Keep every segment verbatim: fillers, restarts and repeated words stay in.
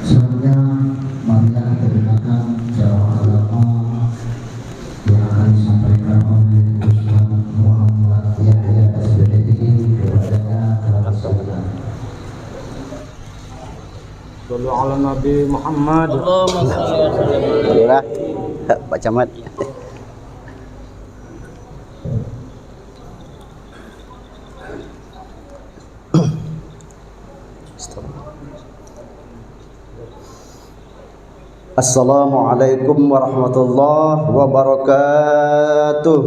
Selanjutnya, marilah kita dengarkan ceramah agama yang akan disampaikan oleh Ustaz Muhammad Yahya, S P D I, kepadanya kami silakan. Sallu ala Nabi Muhammad. Allahumma salli wa sallim. Lurah, Pak Camat. Assalamualaikum warahmatullahi wabarakatuh.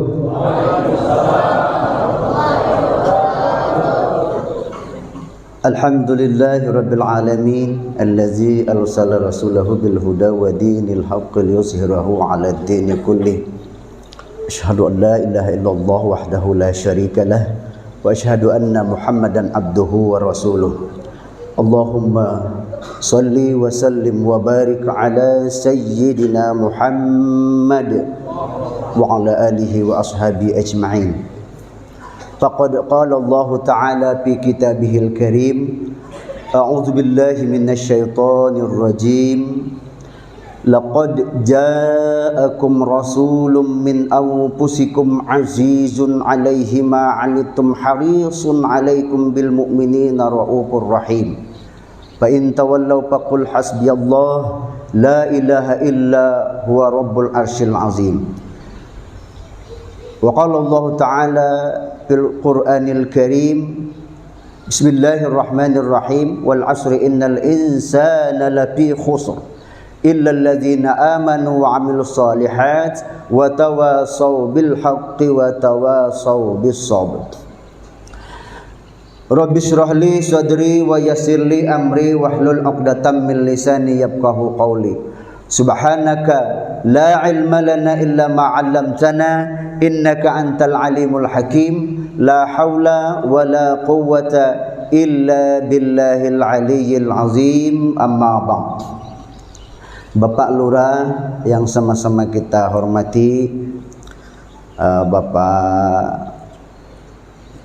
Alhamdulillahi rabbil alamin, allazi arsala rasulahu bil huda wa dinil haqqi liyuzhirahu ala dini kulli. Asyhadu an la ilaha illallah wahdahu la syarika lah, wa asyhadu anna Muhammadan abduhu wa rasuluh. Allahumma salli wa sallim wa barik ala sayyidina Muhammad wa ala alihi wa ashabihi ajma'in. Faqad qala Allahu ta'ala fi kitabihil karim, a'udzu billahi minasy syaithanir rajim. Laqad ja'akum rasulun min anfusikum azizun alaihi ma anittum harisun alaikum bil mu'minina raufur rahim. Fa in tawallaw faqul hasbiyallah la ilaha illa huwa rabbul arsyil azim. Wa qala Allahu ta'ala fil Qur'anil Karim, Bismillahirrahmanirrahim. Wal asri innal insana lafi khusr. Illa alladhina amanu wa amilus salihat wa tawasaw bil haqqi wa tawasaw bis sabr. Rabbi shrah li sadri wa yassir li amri wahlul uqdatam min lisani yafqahu qawli. Subhanaka la ilma lana illa ma 'allamtana innaka antal alimul hakim. La haula wa la quwwata illa billahil aliyyil azim. Amma ba'd. Bapak Lurah yang sama-sama kita hormati, eh, Bapak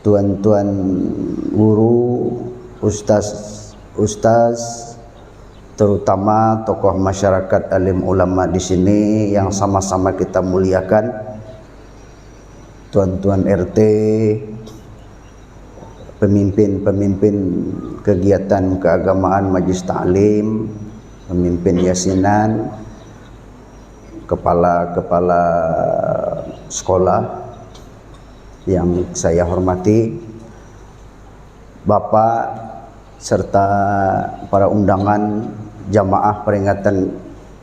tuan-tuan guru, ustaz-ustaz, terutama tokoh masyarakat, alim ulama di sini yang sama-sama kita muliakan, tuan-tuan R T, pemimpin-pemimpin kegiatan keagamaan, majlis taklim, pemimpin yasinan, kepala-kepala sekolah yang saya hormati, Bapak serta para undangan jamaah peringatan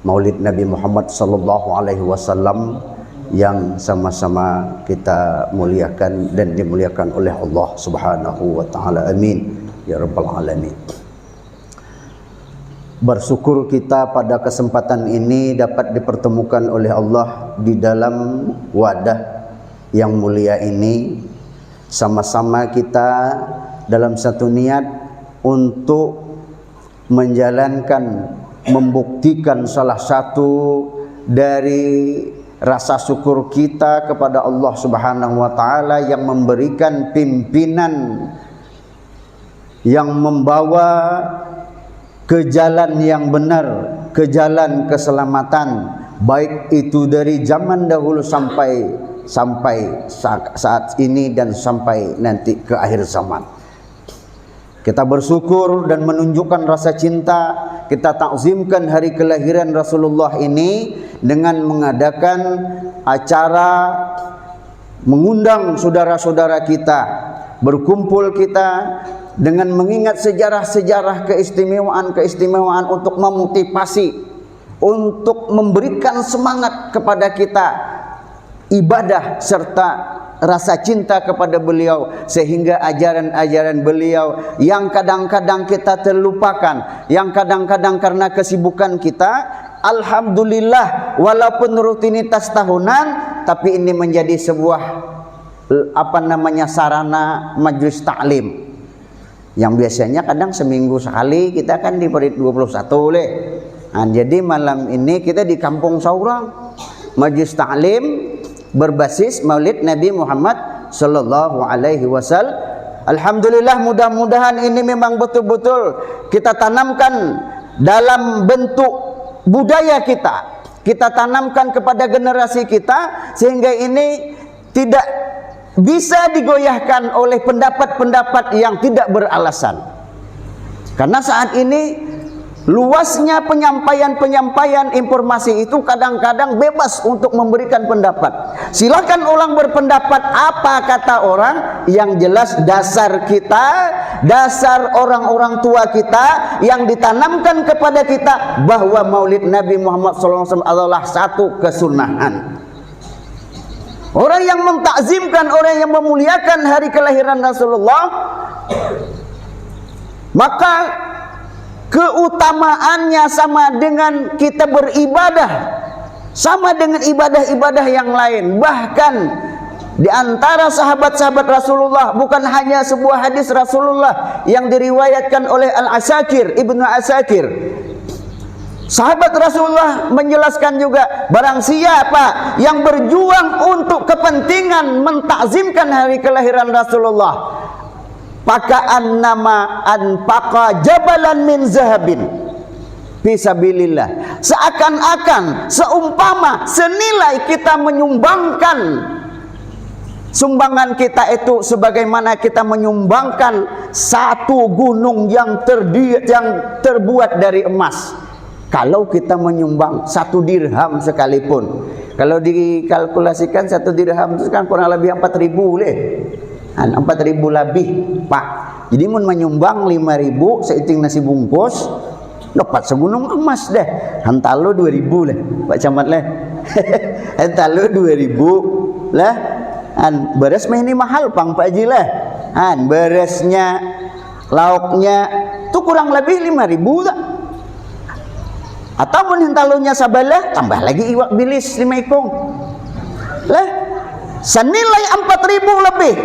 Maulid Nabi Muhammad sallallahu alaihi wasallam yang sama-sama kita muliakan dan dimuliakan oleh Allah Subhanahu wa taala. Amin ya rabbal alamin. Bersyukur kita pada kesempatan ini dapat dipertemukan oleh Allah di dalam wadah yang mulia ini. Sama-sama kita dalam satu niat untuk menjalankan, membuktikan salah satu dari rasa syukur kita kepada Allah Subhanahu wa taala yang memberikan pimpinan yang membawa ke jalan yang benar, ke jalan keselamatan, baik itu dari zaman dahulu sampai sampai sa-, saat ini dan sampai nanti ke akhir zaman. Kita bersyukur dan menunjukkan rasa cinta, kita takzimkan hari kelahiran Rasulullah ini dengan mengadakan acara mengundang saudara-saudara kita, berkumpul kita dengan mengingat sejarah-sejarah, keistimewaan-keistimewaan untuk memotivasi, untuk memberikan semangat kepada kita ibadah serta rasa cinta kepada beliau, sehingga ajaran-ajaran beliau yang kadang-kadang kita terlupakan, yang kadang-kadang karena kesibukan kita, alhamdulillah, walaupun rutinitas tahunan, tapi ini menjadi sebuah, apa namanya, sarana majlis taklim. Yang biasanya kadang seminggu sekali kita kan di Parit dua puluh satu leh. Nah, jadi malam ini kita di kampung saurang. Majlis taklim berbasis Maulid Nabi Muhammad sallallahu alaihi wasallam. Alhamdulillah, mudah-mudahan ini memang betul-betul kita tanamkan dalam bentuk budaya kita, kita tanamkan kepada generasi kita, sehingga ini tidak bisa digoyahkan oleh pendapat-pendapat yang tidak beralasan. Karena saat ini luasnya penyampaian-penyampaian informasi itu kadang-kadang bebas untuk memberikan pendapat. Silakan orang berpendapat apa kata orang, yang jelas dasar kita, dasar orang-orang tua kita yang ditanamkan kepada kita bahwa Maulid Nabi Muhammad sallallahu alaihi wasallam adalah satu kesunahan. Orang yang mentakzimkan, orang yang memuliakan hari kelahiran Rasulullah, maka keutamaannya sama dengan kita beribadah, sama dengan ibadah-ibadah yang lain. Bahkan di antara sahabat-sahabat Rasulullah, bukan hanya sebuah hadis Rasulullah yang diriwayatkan oleh Al-Asakir, Ibnu Asakir. Sahabat Rasulullah menjelaskan juga, barang siapa yang berjuang untuk kepentingan mentakzimkan hari kelahiran Rasulullah, paka'annama anfaqa jabalan min zahabin fi sabilillah. Seakan-akan, seumpama, senilai kita menyumbangkan sumbangan kita itu sebagaimana kita menyumbangkan satu gunung yang terdi-, yang terbuat dari emas. Kalau kita menyumbang satu dirham sekalipun, kalau dikalkulasikan satu dirham itu kan kurang lebih empat ribu leh. An, empat ribu lebih, Pak. Jadi mun menyumbang lima ribu seiting nasi bungkus, dapat segunung emas deh. Hantalu dua ribu leh, Pak Camat leh. Hantalu dua ribu leh. An, beras mah ini mahal pang, Pak Haji leh. An, berasnya, lauknya, tu kurang lebih lima ribu tak? Atau mun hintalunya sabalah, tambah lagi iwak bilis lima ikung. Leh, senilai empat ribu lebih,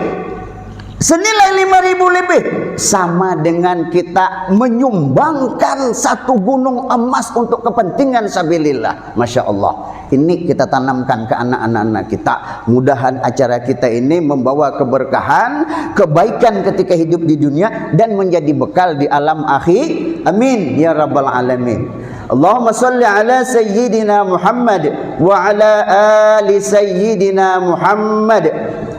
senilai lima ribu lebih, sama dengan kita menyumbangkan satu gunung emas untuk kepentingan sabilillah. Masya Allah. Ini kita tanamkan ke anak-anak kita. Mudahan acara kita ini membawa keberkahan, kebaikan ketika hidup di dunia dan menjadi bekal di alam akhir. Amin ya rabbal alamin. Allahumma salli ala sayyidina Muhammad wa ala ali sayyidina Muhammad.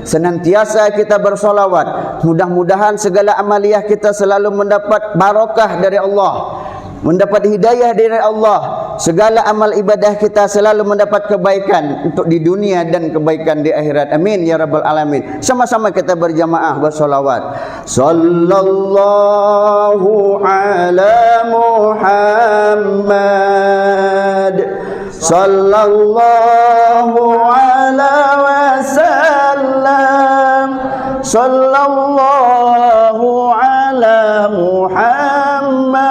Senantiasa kita bersolawat. Mudah-mudahan segala amaliah kita selalu mendapat barokah dari Allah, mendapat hidayah dari Allah, segala amal ibadah kita selalu mendapat kebaikan untuk di dunia dan kebaikan di akhirat. Amin ya rabbal alamin. Sama-sama kita berjamaah bersolawat. Sallallahu ala Muhammad. Sallallahu ala wasallam. Sallallahu ala Muhammad.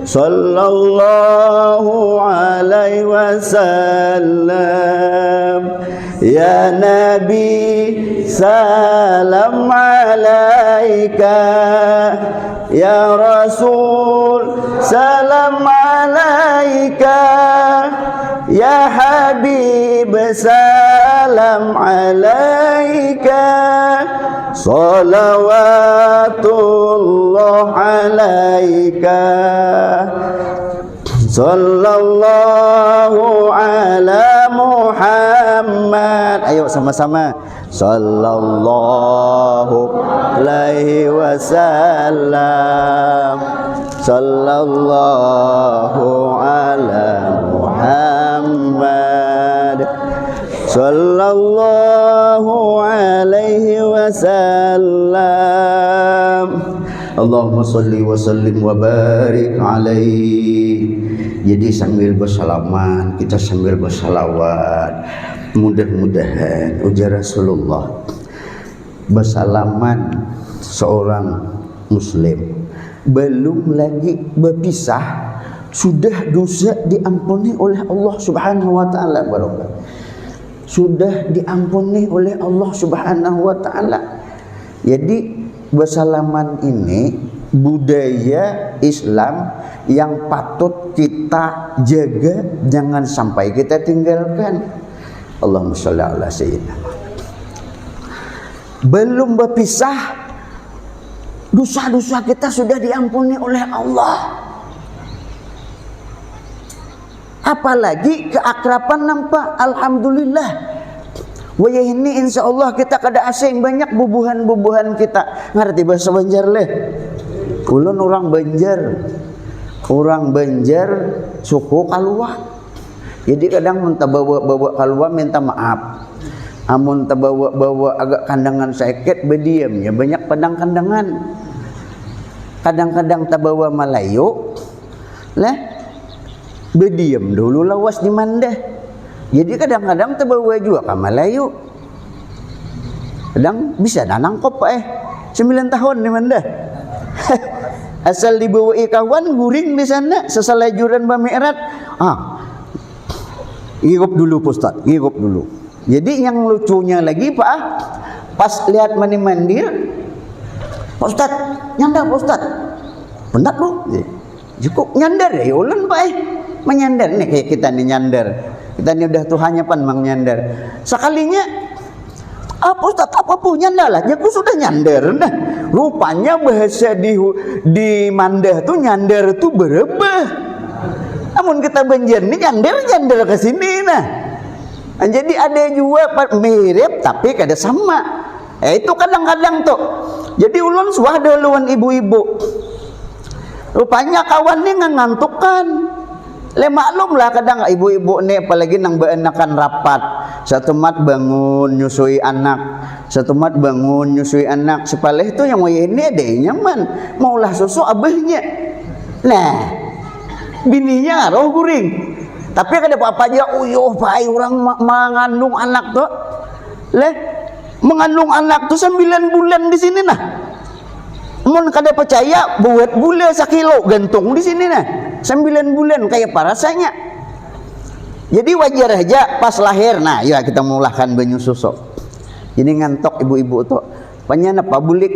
Sallallahu alaihi wasallam. Ya Nabi, salam alaika. Ya Rasul, salam alaika. Ya Habib, salam alaika. Salawatullah alaika. Sallallahu ala Muhammad. Ayo sama-sama. Sallallahu alaihi wasallam. Sallallahu ala Muhammad. Sallallahu alaihi wasallam. Allahumma salli wa sallim wa barik alaih. Jadi sambil bersalaman, kita sambil bersalawat. Mudah-mudahan, ujar Rasulullah, bersalaman seorang muslim, belum lagi berpisah, sudah dosa diampuni oleh Allah Subhanahu wa Ta'ala. Barokah. Sudah diampuni oleh Allah Subhanahu wa Ta'ala. Jadi, bersalaman ini budaya Islam yang patut kita jaga, jangan sampai kita tinggalkan. Allahumma sholli ala sayyidina Muhammad. Belum berpisah, dosa-dosa kita sudah diampuni oleh Allah. Apalagi keakraban nampak, alhamdulillah. Wayah ini insya Allah kita kada asing, banyak bubuhan-bubuhan kita ngerti bahasa Banjar leh. Ulun orang Banjar, orang Banjar suku Kalua. Jadi kadang mun tabawa-bawa Kalua minta maaf. Amun tabawa-bawa agak kandangan saikit, badiamnya banyak padang kandangan. Kadang-kadang tabawa Malayu, leh badiam dulu lawas di Mandah. Jadi kadang-kadang tabawa jua ka Malayu. Kadang bisa nanangkop eh sembilan tahun di Mandah. Asal dibawai kawan guring di sana sesalajuran bami'rat. Ah, ngigop dulu Pak Ustaz, ngigop dulu. Jadi yang lucunya lagi Pak, ah, pas lihat mani mandir, Pak Ustaz, nyanda Pak Ustaz. Benar tuh. Cukup nyandar ya ulun Pak eh. Menyandar nih kayak kita nih nyandar. Kita nih udah tuhannya pan mang nyandar. Sekalinya apa Ustaz apa punya lah jaku sudah nyandar nah. Rupanya bahasa di di Mandah tuh nyandar tuh berebah. Namun kita Banjar nih nyandar nyandar ke sini nah. Nah, jadi ada juga mirip tapi kada sama. Eh, itu kadang-kadang tuh. Jadi ulun suah duluan ibu-ibu. Rupanya kawan nih ngangantukan. Le maklum lah kadang ibu-ibu nih apalagi nang beanakan rapat. Satumat bangun nyusui anak. Satumat bangun nyusui anak. Sepalih tuh yang wayah ini ada yang nyaman. Maulah susu abahnya. Nah, bininya ngaruh guring. Tapi kada apa-apa aja uyuh pai orang mengandung anak tuh. Leh, mengandung anak tuh sembilan bulan di sini nah. Mun kada percaya buat gula sakilo gantung di sini nah. Sembilan bulan kayak apa rasanya. Jadi wajar aja pas lahir nah ya kita mulahkan banyu susu. Jadi ngantok ibu-ibu tuh. Panya napa bulik.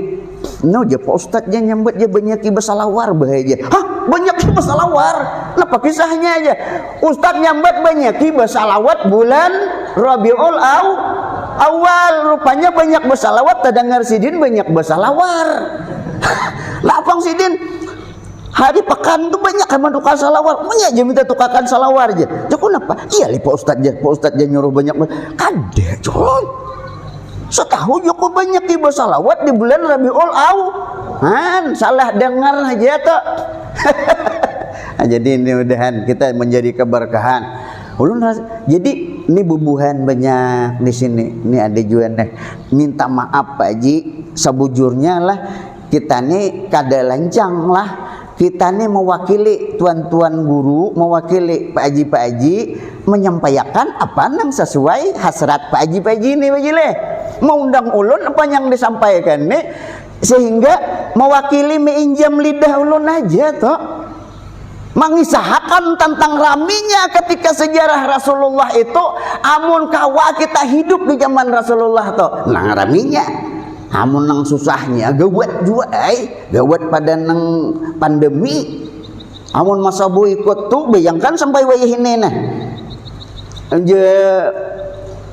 No ja Pak Ustadz ja nyambat ja banyaki basalawar bahaya ja. Hah? Banyaki basalawar? Napa kisahnya aja? Ustadz nyambat banyaki basalawat bulan Rabiul Aw awal. Rupanya banyak basalawat tadangar sidin banyak basalawar. Lapang sidin. Hari pekan tu banyak kan tukar salawar. Banyak aja minta tukarkan salawar aja. Jaku napa? Iya li Pak Ustadz ja. Pak Ustadz ja nyuruh banyak. Kada, Jol. Setahu jaku banyak iba salawat di bulan Rabiul Aw. Han, salah dengar aja tu. Nah, jadi ini mudahan kita menjadi keberkahan. Ulun ras, jadi ini bubuhan banyak di sini. Ini ada juga nih. Minta maaf Pak Haji, sebujurnya lah kita ni kada lancang lah. Kita ni mewakili tuan-tuan guru, mewakili Pak Haji-Pak Haji, menyampaikan apa nang sesuai hasrat Pak Haji-Pak Haji ni bajileh. Meundang ulun apa yang disampaikan ni sehingga mewakili meinjam lidah ulun aja toh. Mengisahakan tentang raminya ketika sejarah Rasulullah itu, amun kawa kita hidup di zaman Rasulullah toh. Nah raminya. Amun nang susahnya gawat jua ai, gawat pada nang pandemi. Amun masa boikot tu bayangkan sampai wayah ini nah. Aja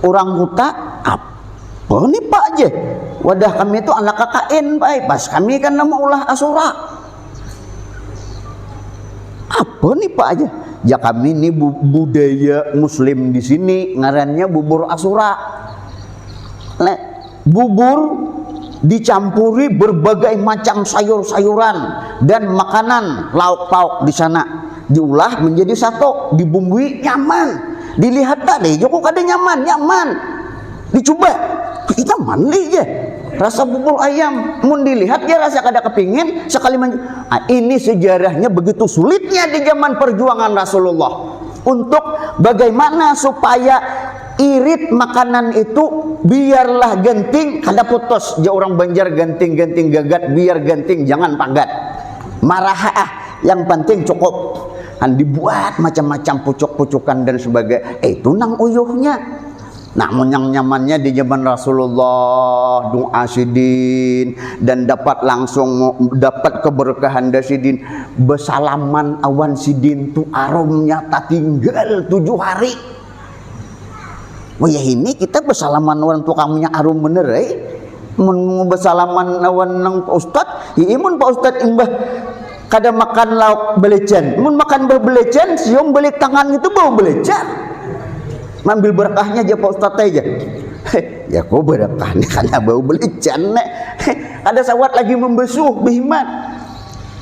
orang kuta apa ni pak aja. Wadah kami tu anak K K N pak ai, pas kami kan nama ulah asura. Apa ni pak aja? Ya kami ni bu- budaya muslim di sini ngarannya bubur asura. Lek bubur dicampuri berbagai macam sayur-sayuran dan makanan lauk pauk di sana diulah menjadi satu, dibumbui nyaman. Dilihat tadi joko kada nyaman, nyaman. Dicoba, nyaman li je. Rasa bubur ayam, mun dilihat ya rasa kada kepingin sekali men- ah, ini sejarahnya begitu sulitnya di zaman perjuangan Rasulullah. Untuk bagaimana supaya irit makanan itu biarlah genting kada putus ja orang Banjar genting-genting gagat biar genting jangan pagat marah ah yang penting cukup kan dibuat macam-macam pucuk-pucukan dan sebagainya eh, itu nang uyuhnya namun yang nyamannya di zaman Rasulullah doa sidin dan dapat langsung dapat keberkahan dari sidin bersalaman awan sidin tu arumnya tak tinggal tujuh hari. Wayah ini kita bersalaman awan tukangnya arum bener eh. Mun bersalaman awan nang Pak Ustad, ya imun Pak Ustad imbah Kada makan lauk belecan. Mun makan belecan, siung balik tangan itu bau belecan. Mambil berkahnya aja Pak Ustadz aja. Ya kok berkah nih karena bau belecan nek. Kada sawat lagi membesuh behimat.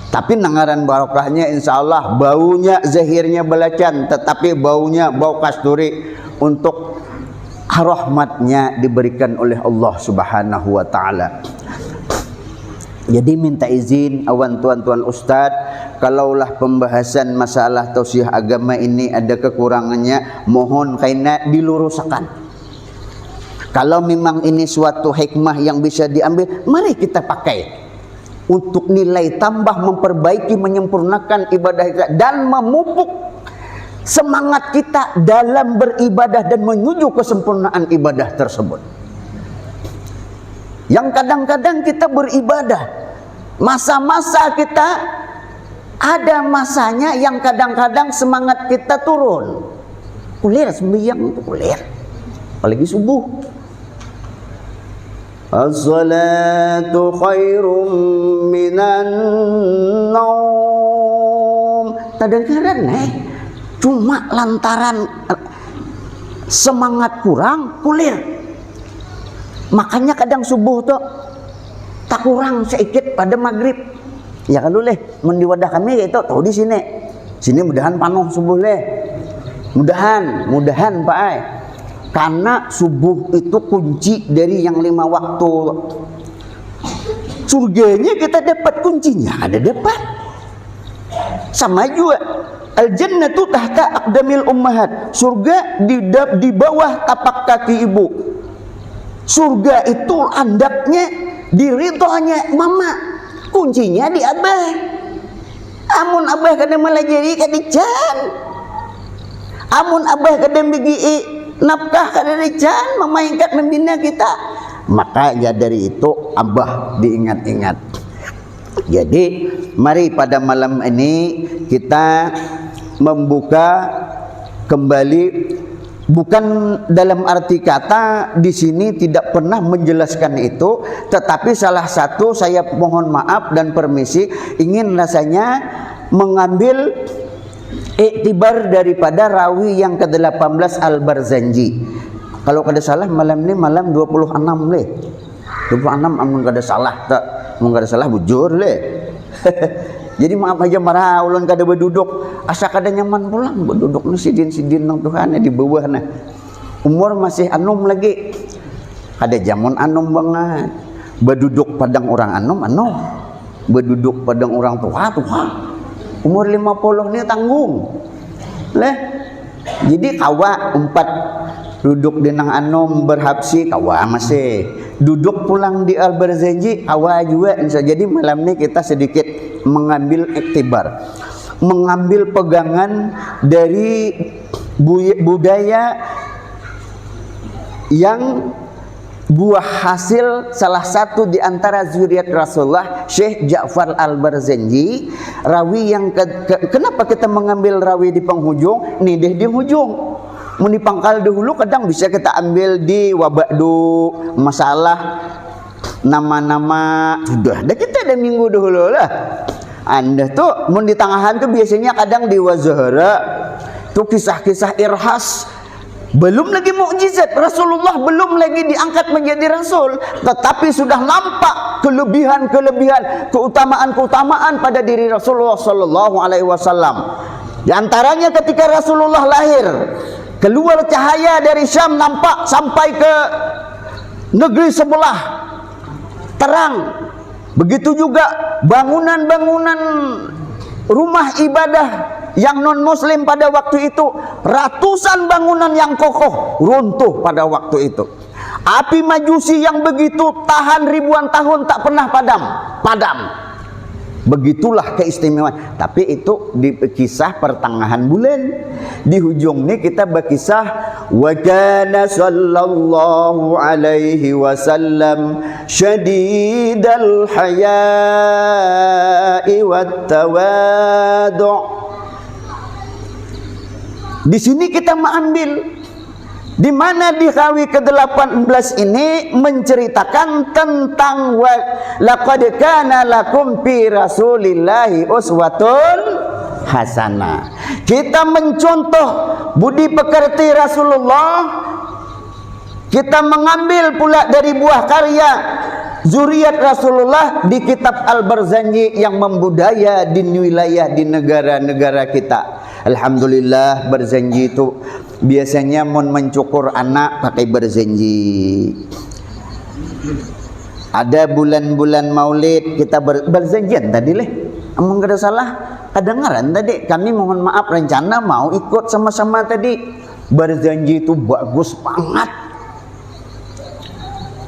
Tapi nangaran barokahnya insya Allah baunya zahirnya belacan tetapi baunya bau kasturi untuk rahmatnya diberikan oleh Allah Subhanahu wa taala. Jadi minta izin awan tuan-tuan ustad, kalaulah pembahasan masalah tausiah agama ini ada kekurangannya, mohon kaina dilurusakan. Kalau memang ini suatu hikmah yang bisa diambil, mari kita pakai untuk nilai tambah memperbaiki, menyempurnakan ibadah kita dan memupuk semangat kita dalam beribadah dan menuju kesempurnaan ibadah tersebut. Yang kadang-kadang kita beribadah, masa-masa kita ada masanya yang kadang-kadang semangat kita turun. Kulir sembahyang itu kulir. Apalagi subuh. As-salatu khairum minan naum. Tadengaran eh. Cuma lantaran eh, semangat kurang kulir. Makanya kadang subuh tuh tak kurang sedikit pada maghrib. Ya kalau leh, mun di wadah kami itu tahu di sini. Sini mudahan panuh subuh leh. Mudahan, mudahan Pak ai. Karena subuh itu kunci dari yang lima waktu. Surganya kita dapat, kuncinya ada dapat. Sama juga. Al jannatu tahta aqdamil ummahat. Surga di, di bawah tapak kaki ibu. Surga itu andaknya di ridhonya mama. Kuncinya di abah. Amun abah kada malajari kada can. Amun abah kada bigi nafkah kada can mamaingkat membina kita. Maka ya dari itu abah diingat-ingat. Jadi mari pada malam ini kita membuka kembali, bukan dalam arti kata di sini tidak pernah menjelaskan itu, tetapi salah satu saya mohon maaf dan permisi ingin rasanya mengambil iktibar daripada rawi yang kedelapan belas Al-Barzanji. Kalau kada salah malam ini malam dua puluh enam leh. Dua puluh enam amun kada salah tak, amun kada salah bujur leh. Jadi maaf aja marah ulun kada baduduk, asa kada nyaman pulang baduduk ni sidin-sidin nang tuhan di bawah nah. Umur masih anum lagi, kada jamun anum banget. Baduduk padang orang anum anum, baduduk padang orang tua tua. Umur lima puluh ni tanggung leh. Jadi kawa umpat duduk di nang anum berhapsi kawa masih. Duduk pulang di Al Barzanji kawa juga. Insya jadi malam ni kita sedikit mengambil iktibar, mengambil pegangan dari budaya yang buah hasil salah satu di antara zuriat Rasulullah Syekh Ja'far Al-Barzanji, rawi yang ke, ke, kenapa kita mengambil rawi di penghujung, nidih di hujung. Mun di pangkal dahulu kadang bisa kita ambil di wabakdu masalah nama-nama sudah dah kita ada minggu dahulu lah. Anda tuh mun di tangahan tuh biasanya kadang di wazahara tuh kisah-kisah irhas. Belum lagi mukjizat, Rasulullah belum lagi diangkat menjadi rasul, tetapi sudah nampak kelebihan-kelebihan, keutamaan-keutamaan pada diri Rasulullah sallallahu alaihi wasallam. Di antaranya ketika Rasulullah lahir, keluar cahaya dari Syam nampak sampai ke negeri sebelah, terang. Begitu juga bangunan-bangunan rumah ibadah yang non muslim pada waktu itu, ratusan bangunan yang kokoh runtuh pada waktu itu. Api majusi yang begitu tahan ribuan tahun tak pernah padam, padam. Begitulah keistimewaan. Tapi itu di kisah pertengahan bulan. Di hujung ni kita berkisah wa kana sallallahu alaihi wasallam syadidal haya'i wat tawadu'. Di sini kita mengambil Di mana di Kawi kedelapan belas ini menceritakan tentang wa-, laqad kana lakum fi Rasulillahi uswatun hasanah. Kita mencontoh budi pekerti Rasulullah, kita mengambil pula dari buah karya zuriat Rasulullah di kitab Al-Barzanji yang membudaya di wilayah, di negara-negara kita. Alhamdulillah, Barzanji itu biasanya mun mencukur anak pakai Barzanji. Ada bulan-bulan Maulid kita ber, Barzanjian tadi leh. Amun kada salah, kadangaran tadi. Kami mohon maaf, rencana mau ikut sama-sama tadi. Barzanji itu bagus banget.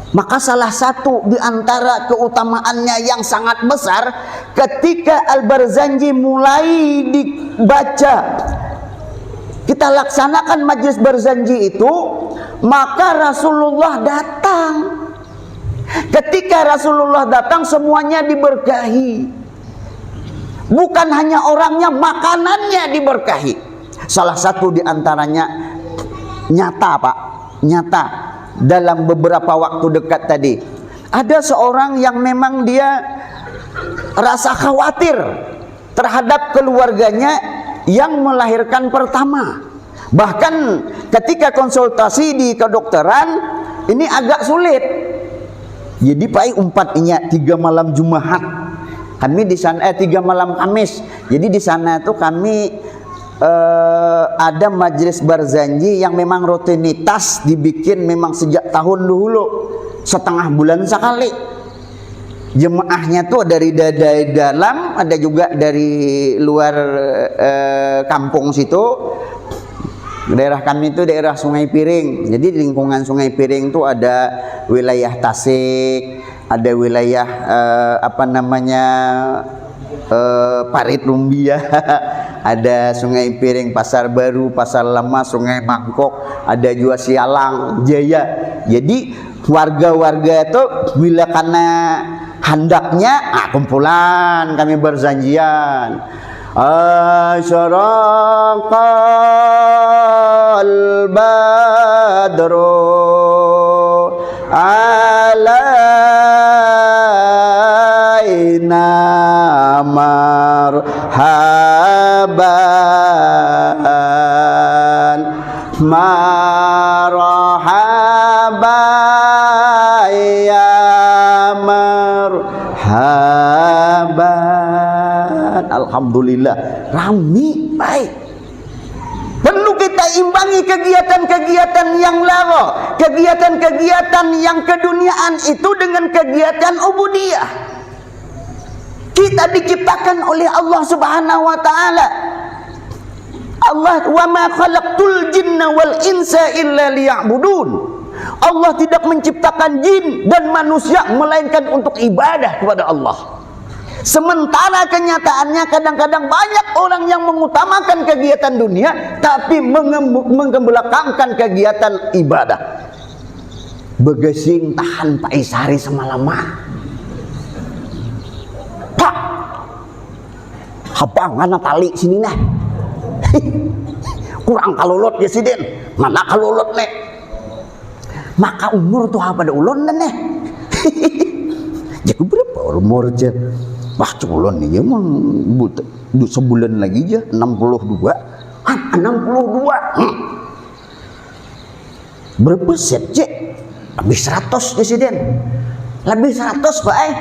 Maka salah satu di antara keutamaannya yang sangat besar, ketika Al-Barzanji mulai dibaca, kita laksanakan majlis Barzanji itu, maka Rasulullah datang. Ketika Rasulullah datang, semuanya diberkahi. Bukan hanya orangnya, makanannya diberkahi. Salah satu di antaranya nyata, Pak, nyata dalam beberapa waktu dekat tadi. Ada seorang yang memang dia rasa khawatir terhadap keluarganya yang melahirkan pertama. Bahkan ketika konsultasi di kedokteran, ini agak sulit. Jadi pai umpat inya tiga malam Jumahat. Kami di sana, eh, tiga malam Kamis. Jadi di sana tuh kami, eh, ada majelis Barzanji yang memang rutinitas dibikin memang sejak tahun dulu, setengah bulan sekali. Jemaahnya tuh dari da-, dari dalam, ada juga dari luar, eh, kampung situ. Daerah kami itu daerah Sungai Piring. Jadi di lingkungan Sungai Piring tuh ada wilayah Tasik, ada wilayah, eh, apa namanya, eh, Parit Rumbia, ada Sungai Piring, Pasar Baru, Pasar Lama, Sungai Mangkok, ada juga Sialang Jaya. Jadi warga-warga itu bila karena handaknya, ah, kumpulan kami berjanjian. Asyraqal badru alaina marhaban. Marhaban ya marhaban. Alhamdulillah, rami, baik. Perlu kita imbangi kegiatan-kegiatan yang laro, kegiatan-kegiatan yang keduniaan itu dengan kegiatan ubudiyah. Kita diciptakan oleh Allah Subhanahu wa taala. Allah, "Wa ma khalaqtul jinna wal insa illa liya'budun." Allah tidak menciptakan jin dan manusia melainkan untuk ibadah kepada Allah. Sementara kenyataannya kadang-kadang banyak orang yang mengutamakan kegiatan dunia tapi mengem-, mengembelakangkan kegiatan ibadah. Begesing tahan pai sari semalaman. Pak, habang kana tali sini nah. Kurang kalolot ya sidin. Mana kalolot nih? Maka umur tuh apa ada ulon dan nih. Jago berapa umur aja? Wah, culon nih ya, emang buta. Du-, sebulan lagi aja enam puluh dua. Hah, enam puluh dua. Hmm. Berapa set, Cek? Lebih seratus, Presiden. Lebih seratus, Pak, eh.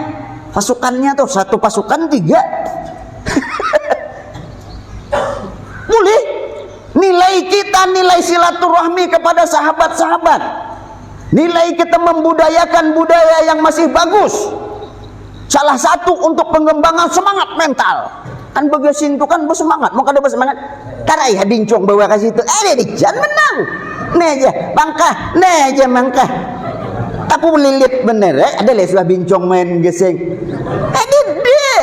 Pasukannya tuh, satu pasukan tiga. Boleh. Nilai kita, nilai silaturahmi kepada sahabat-sahabat. Nilai kita membudayakan budaya yang masih bagus. Salah satu untuk pengembangan semangat mental. Kan begasing tu kan bersemangat, mau kada bersemangat. Tarai ha bincong bawa ka situ. Eh, dia dijan menang. Nih aja, mangkah. Nih aja, mangkah. Tapu lilit bener, eh. Ada leh suah bincong main geseng. Eh, dia, dia.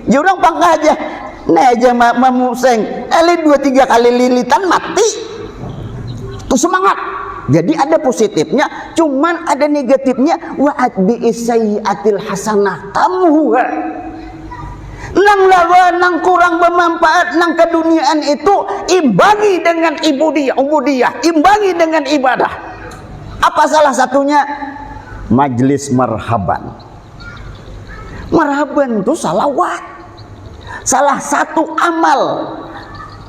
Jurang pangkah aja. Nih aja ma-, mamuseng. Eh, dua tiga kali lilitan mati. Tu semangat. Jadi ada positifnya, cuman ada negatifnya. Wa atbi'is sayyi'atil hasanah tamhuha. Nang lawa, nang kurang bermanfaat, nang keduniaan itu imbangi dengan ibudiah, ubudiyah, imbangi dengan ibadah. Apa salah satunya? Majlis marhaban. Marhaban tu salawat. Salah satu amal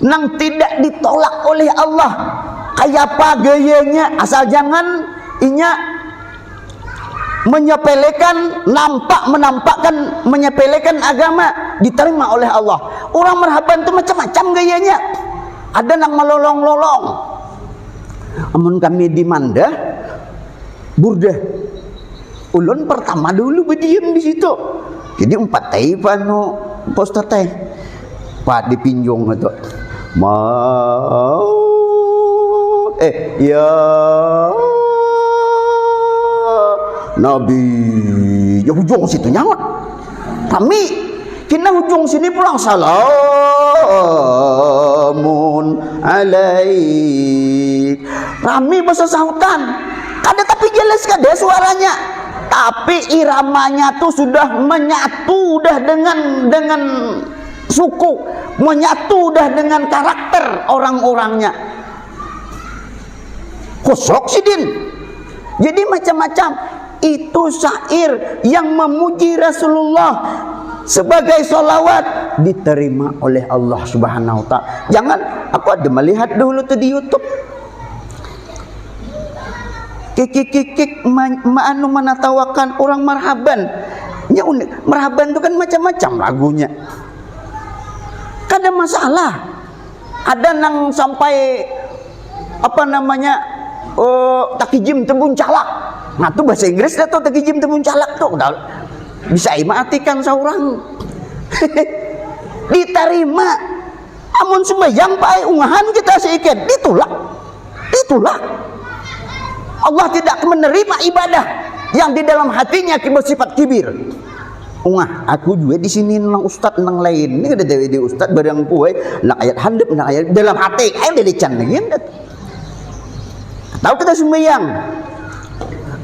nang tidak ditolak oleh Allah. Kayapa gayanya, asal jangan inya menyepelekan, nampak menampakkan, menyepelekan agama, diterima oleh Allah. Orang marhaban tu macam-macam gayanya. Ada nang melolong-lolong. Amun kami di Mandah, Burdah, ulun pertama dulu berdiam di situ. Jadi umpat tai panu, Pak Ustaz tai. Pak di pinjung itu. Mau, eh, ya Nabi, ya hujung situ nyaut. Rami. Kena hujung sini pulang, salamun alaik. Rami bahasa sahutan. Kada tapi jelas kada suaranya. Tapi iramanya tuh sudah menyatu dah dengan dengan suku, menyatu dah dengan karakter orang-orangnya. Kosok sidin. Jadi macam-macam. Itu syair yang memuji Rasulullah sebagai salawat diterima oleh Allah Subhanahu wa Ta'ala. Jangan, aku ada melihat dulu tuh di YouTube. Kikik kikik ma- ma- anu menatawakan orang marhaban. Nya unik. Marhaban itu kan macam-macam lagunya. Kada masalah. Ada nang sampai apa namanya, eh, takijim tebuncalak. Nah, tu bahasa Inggris dah tu, takijim tebuncalak tu. Dah bisa ai maatikan saurang. Ditarima. Amun sembahyang paai ungahan kita sikit, ditulak. Ditulak. Allah tidak menerima ibadah yang di dalam hatinya ki- bersifat kibir. Ungah, aku juga di sini nang ustad nang lain. Ini kada tahu di ustad barang kue, nak ayat handap, nak ayat dalam hati. Ayo dari can lagi. Tahu kita sembahyang.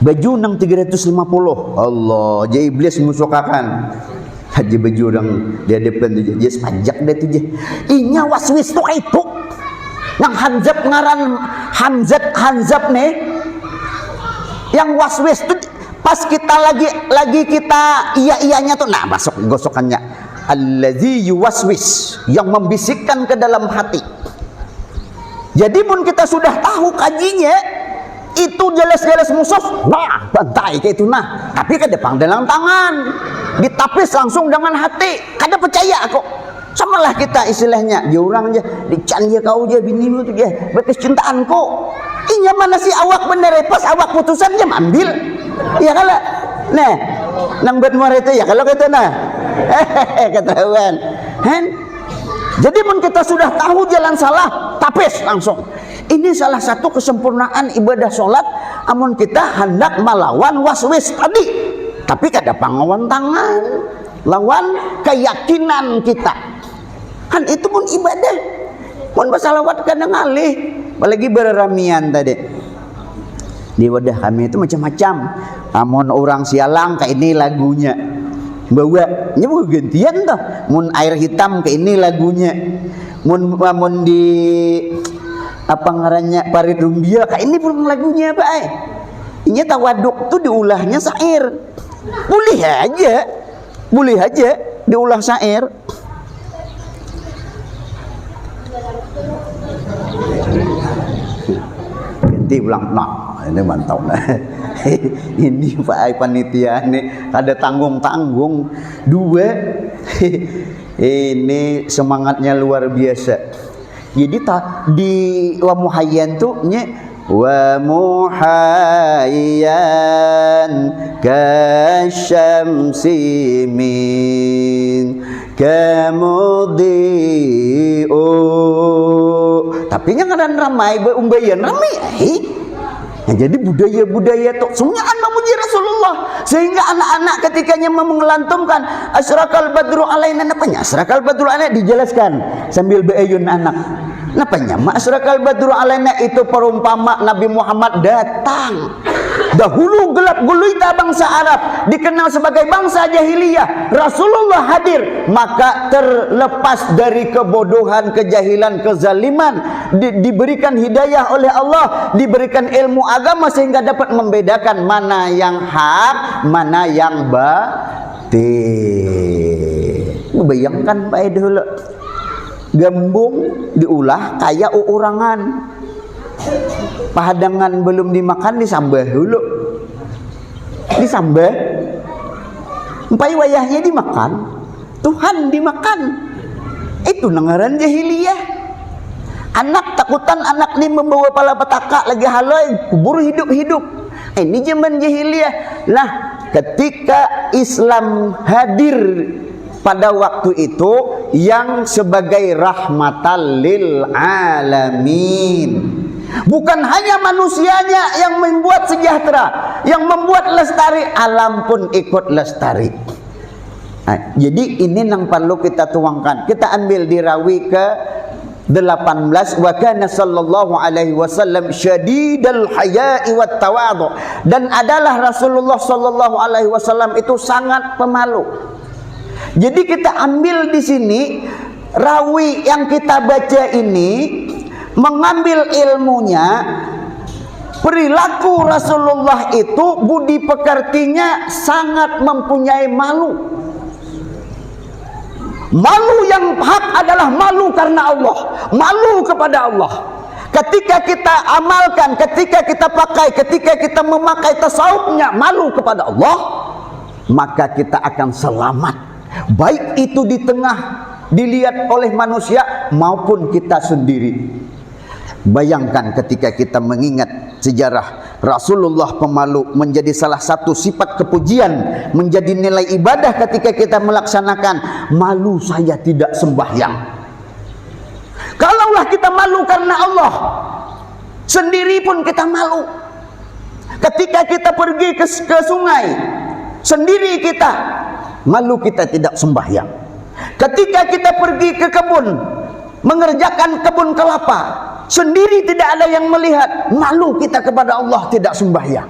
Baju nang tiga ratus lima puluh. Allah, aja iblis musukakan. Aja baju orang di hadapan tu, aja sepanjak dah tu, aja. Inya waswis tu kayak itu. Nang hanzab ngaran, hanzab, hanzab nih. Yang waswis tu pas kita lagi, lagi kita iya-iyanya tuh, nah, masuk gosokannya. Allazi yuwaswis, yang membisikkan ke dalam hati. Jadi mun kita sudah tahu kajinya, itu jelas-jelas musuh, nah, bantai kayak itu, nah. Tapi kada pang dalam tangan, ditapis langsung dengan hati, kada percaya aku. Samalah kita istilahnya, dia orang aja, dican dia kau aja, bini lu tuh dia, betis cintaanku. Inya mana si awak bener, pas awak putusan dia ambil. Iya kala? Nah, nang buat muara itu ya kalau kata nah. Ketahuan. Hen? Jadi mun kita sudah tahu jalan salah, tapis langsung. Ini salah satu kesempurnaan ibadah sholat amun kita hendak melawan waswis tadi. Tapi kada pangawan tangan, lawan keyakinan kita. Kan itu pun ibadah. Mun basalawat kada ngalih, apalagi bereramian tadi. Di wadah kami itu macam-macam. Amun orang sialang kayak ini lagunya. Bawa, ini mau gantian tuh. Mun air hitam kayak ini lagunya. Mun, mun di apa ngarannya parit rumbia kayak ini pun lagunya apa ai. Inya tawaduk tuh diulahnya syair. Boleh aja. Boleh aja diulah syair. Ganti ulang. Nah, ini mantap nah. Ini Pak ai panitia nih kada tanggung-tanggung. Dua. Ini semangatnya luar biasa. Jadi ta, di Wamuhayan tuh nya Wamuhayan kasyamsi min kamudiu. Tapi nya ngaran ramai, umbayan ramai ai. Nah, jadi budaya-budaya tuh semuanya memuji Rasulullah sehingga anak-anak ketikanya menglantumkan asrakal badru alaina, napanya asrakal badru alaina dijelaskan sambil beayun anak. Napanya ma asrakal badru alaina itu perumpama Nabi Muhammad datang. Dahulu gelap gulita bangsa Arab, dikenal sebagai bangsa jahiliyah. Rasulullah hadir, maka terlepas dari kebodohan, kejahilan, kezaliman, di- diberikan hidayah oleh Allah, diberikan ilmu agama sehingga dapat membedakan mana yang hak, mana yang batil. Bayangkan bae dulu, gambung diulah kaya uurangan. Pahadangan belum dimakan, disambah dulu. Disambah. Empai wayahnya dimakan, Tuhan dimakan. Itu nang ngaran jahiliyah. Anak takutan, anak ni membawa pala petaka lagi haloi, kubur hidup-hidup. Ini zaman jahiliyah. Nah, ketika Islam hadir pada waktu itu, yang sebagai rahmatan lil alamin, bukan hanya manusianya yang membuat sejahtera, yang membuat lestari, alam pun ikut lestari. Nah, jadi ini yang perlu kita tuangkan. Kita ambil di rawi ke delapan belas, wa kana sallallahu alaihi wasallam syadidal haya'i wat tawadhu, dan adalah Rasulullah sallallahu alaihi wasallam itu sangat pemalu. Jadi kita ambil di sini, rawi yang kita baca ini mengambil ilmunya, perilaku Rasulullah itu, budi pekertinya sangat mempunyai malu. Malu yang hak adalah malu karena Allah, malu kepada Allah. Ketika kita amalkan, ketika kita pakai, ketika kita memakai tasawufnya malu kepada Allah, maka kita akan selamat. Baik itu di tengah dilihat oleh manusia maupun kita sendiri. Bayangkan ketika kita mengingat sejarah Rasulullah pemalu menjadi salah satu sifat kepujian, menjadi nilai ibadah ketika kita melaksanakan. Malu saya tidak sembahyang. Kalaulah kita malu karena Allah, sendiri pun kita malu. Ketika kita pergi ke, ke sungai, sendiri kita, malu kita tidak sembahyang. Ketika kita pergi ke kebun, mengerjakan kebun kelapa, sendiri tidak ada yang melihat, malu kita kepada Allah tidak sembahyang.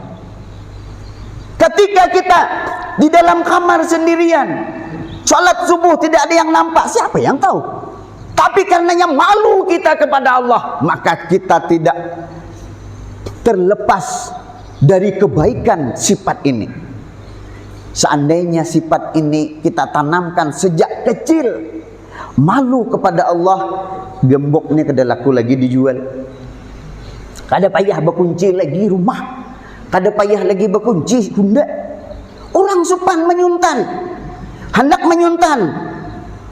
Ketika kita di dalam kamar sendirian, salat subuh tidak ada yang nampak, siapa yang tahu? Tapi karenanya malu kita kepada Allah, maka kita tidak terlepas dari kebaikan sifat ini. Seandainya sifat ini kita tanamkan sejak kecil, malu kepada Allah, gemboknya kada laku lagi dijual. Kada payah bakunci lagi rumah, kada payah lagi bakunci Honda. Orang supan manyuntan, handak manyuntan,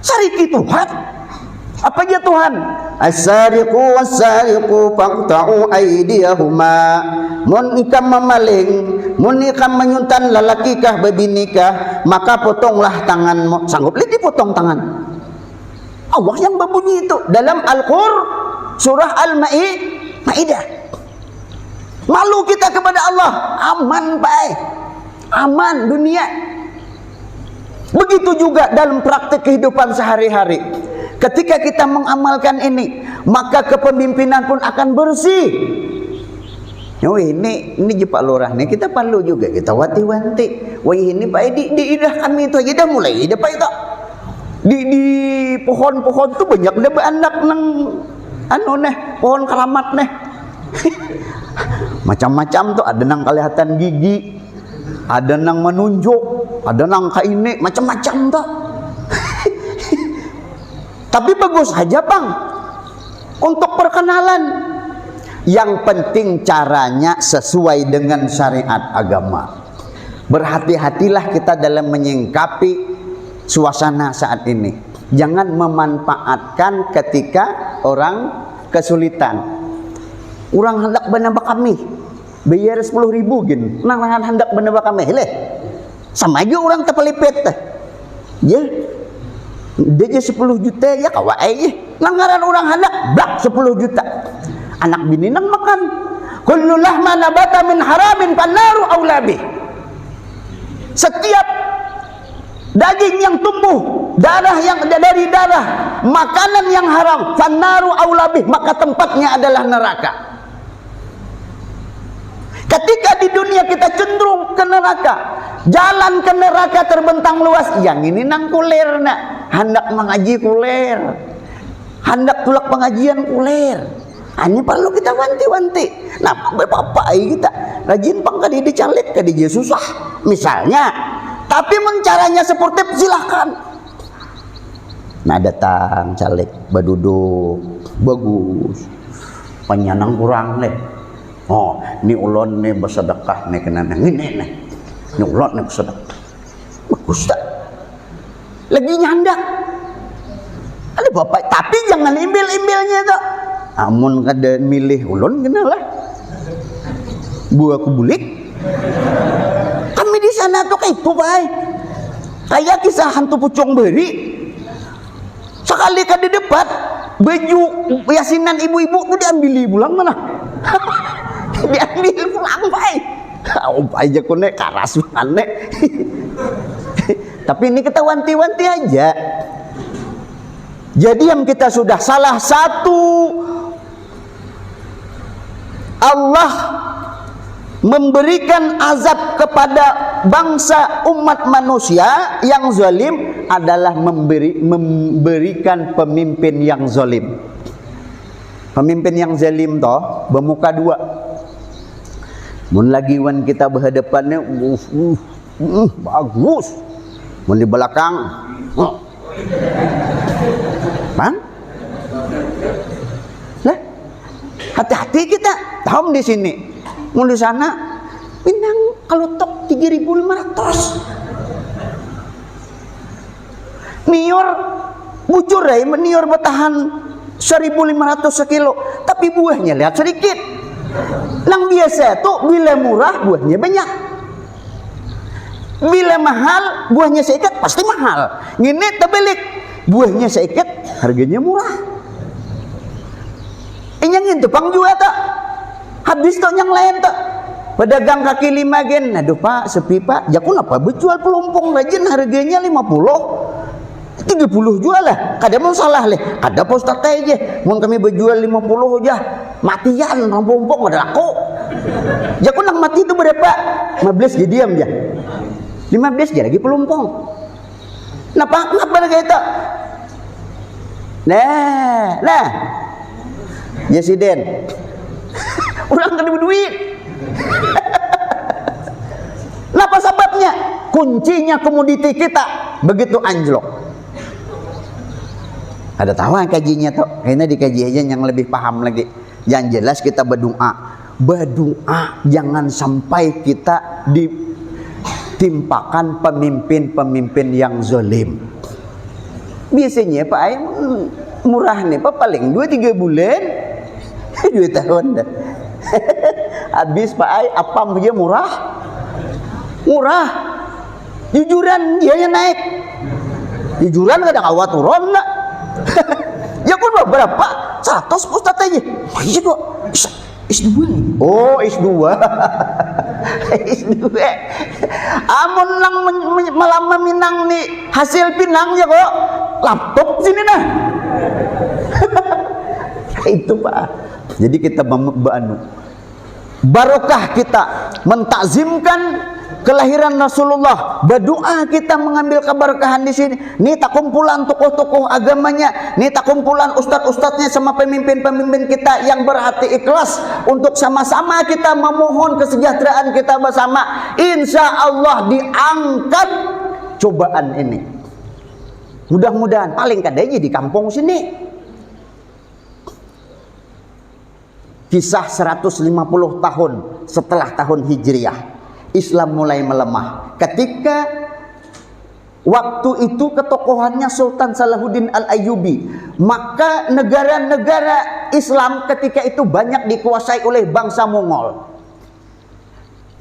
sariki Tuhan. Apa jar Tuhan? As-sariqu was-sariqu faqta'u aidiyahuma. Mun ikam mamaling, mun ikam manyuntan lalaki kah, babini kah, maka potonglah tanganmu. Sanggup lagi dipotong tangan. Allah yang berbunyi itu dalam Al-Qur, surah Al-Ma'i-, Ma'idah. Malu kita kepada Allah, aman bae. Aman dunia. Begitu juga dalam praktik kehidupan sehari-hari. Ketika kita mengamalkan ini, maka kepemimpinan pun akan bersih. Wih, ini, ini je Pak Lurah nih, kita perlu juga kita wanti-wanti. Wih, ini Pak, di, di idah kami itu aja dah mulai dah Pak itu. Di, di pohon-pohon tuh banyak dah beranak nang anu neh, pohon keramat neh. Macam-macam tuh, ada nang kelihatan gigi, ada nang menunjuk, ada nang kaini, macam-macam tuh. Tapi bagus aja pang untuk perkenalan. Yang penting caranya sesuai dengan syariat agama. Berhati-hatilah kita dalam menyingkapi suasana saat ini. Jangan memanfaatkan ketika orang kesulitan. Orang hendak banambah kami, bayar sepuluh ribu gin. Nang, nang hendak banambah kami, leh. Sama aja orang tapalipit teh. Ya. Dia aja sepuluh juta, ya kawa ai. Nang ngaran orang handak, blak sepuluh juta. Anak bini nang makan. Kullu lahma nabata min haramin fannaru aula bih. Setiap daging yang tumbuh, darah yang dari darah, makanan yang haram, fannaru aula bih, maka tempatnya adalah neraka. Ketika di dunia kita cenderung ke neraka, jalan ke neraka terbentang luas, yang ini nang kulir nak, handak mengaji kulir, handak tulak pengajian kulir. Ini perlu kita wanti-wanti. Nah, bapak kita rajin pang kadidi caleg, kadidi susah misalnya. Tapi mun caranya sportif, silahkan. Nah, datang caleg, baduduk, bagus. Panyanang kurang deh. Oh, ni ulun ni bersedekah ni kena ni, ni, ni. Ni ulun ni bersedekah. Bagus tak? Lagi nyandak. Ada bapak, tapi jangan imbil-imbilnya tu. Amun kada milih ulun, kenalah. Buah kubulik. Kami di sana tu kayak itu, Pak. Kayak kisah hantu pucung beri. Sekali kada dapat, baju yasinan ibu-ibu tu diambil pulang mana? Diambil pulang, Pak. Upai ja kune karas banget. Tapi ini kita wanti-wanti aja. Jadi yang kita sudah salah satu Allah memberikan azab kepada bangsa umat manusia yang zalim adalah memberi, memberikan pemimpin yang zalim. Pemimpin yang zalim toh bermuka dua. Mun lagi wan kita berhadapannya, uh, uh, uh, bagus. Mun di belakang, uh. Bang? Lah, hati-hati kita. Tahu di sini. Mun di sana, Minang kalau tok tiga ribu lima ratus. Niur, bujur ya, niur bertahan seribu lima ratus sekilo, tapi buahnya lihat sedikit. Nang biasa tu bila murah buahnya banyak. Bila mahal, buahnya seikat pasti mahal. Ngini terbalik, buahnya seikat, harganya murah. Inya ngintu pang jua tu. Habis tu yang lain tu. Pedagang kaki lima gen, aduh pak, sepi pak. Jaku napa bejual pelumpung rajin harganya lima puluh. Tiga puluh jua lah, kada mau salah leh. Kada pak ustaz aja. Mau kami bejual lima puluh aja. Matian, pelumpung ada laku. Jaku nang mati itu berapa? Lima belas jadi diam ya. Lima belas jadi lagi pelumpung. Napa, napa lagi itu? Nah, nah. Ya si Den. Orang kada berduit. Napa sababnya? Kuncinya komoditi kita begitu anjlok. Ada tahu kajinya tuh? Kayaknya dikaji aja yang lebih paham lagi. Yang jelas kita berdoa. Berdoa jangan sampai kita ditimpakan pemimpin-pemimpin yang zalim. Biasanya Pak Ai, murah nih Pak, paling dua tiga bulan, dua tahun dah. Habis Pak Ai, apam aja murah, murah. Jujuran dia yang naik. Jujuran kada kawa turun nak. Ya pun berapa? Seratus ustaz aja. Aja kok. Is dua. Oh, is dua. Is dua. Amun nang men- men- malam meminang ni hasil pinang ya kok. Laptop sini nah. Itu Pak. Jadi kita mem- anu, barokah kita mentakzimkan kelahiran Rasulullah, berdoa kita mengambil keberkahan di sini. Ni takumpulan tokoh-tokoh agamanya, ni takumpulan ustadz-ustadznya sama pemimpin-pemimpin kita yang berhati ikhlas untuk sama-sama kita memohon kesejahteraan kita bersama. Insya Allah diangkat cobaan ini. Mudah-mudahan paling kada aja di kampung sini. Kisah seratus lima puluh tahun setelah tahun Hijriah, Islam mulai melemah. Ketika waktu itu ketokohannya Sultan Salahuddin Al-Ayyubi, maka negara-negara Islam ketika itu banyak dikuasai oleh bangsa Mongol.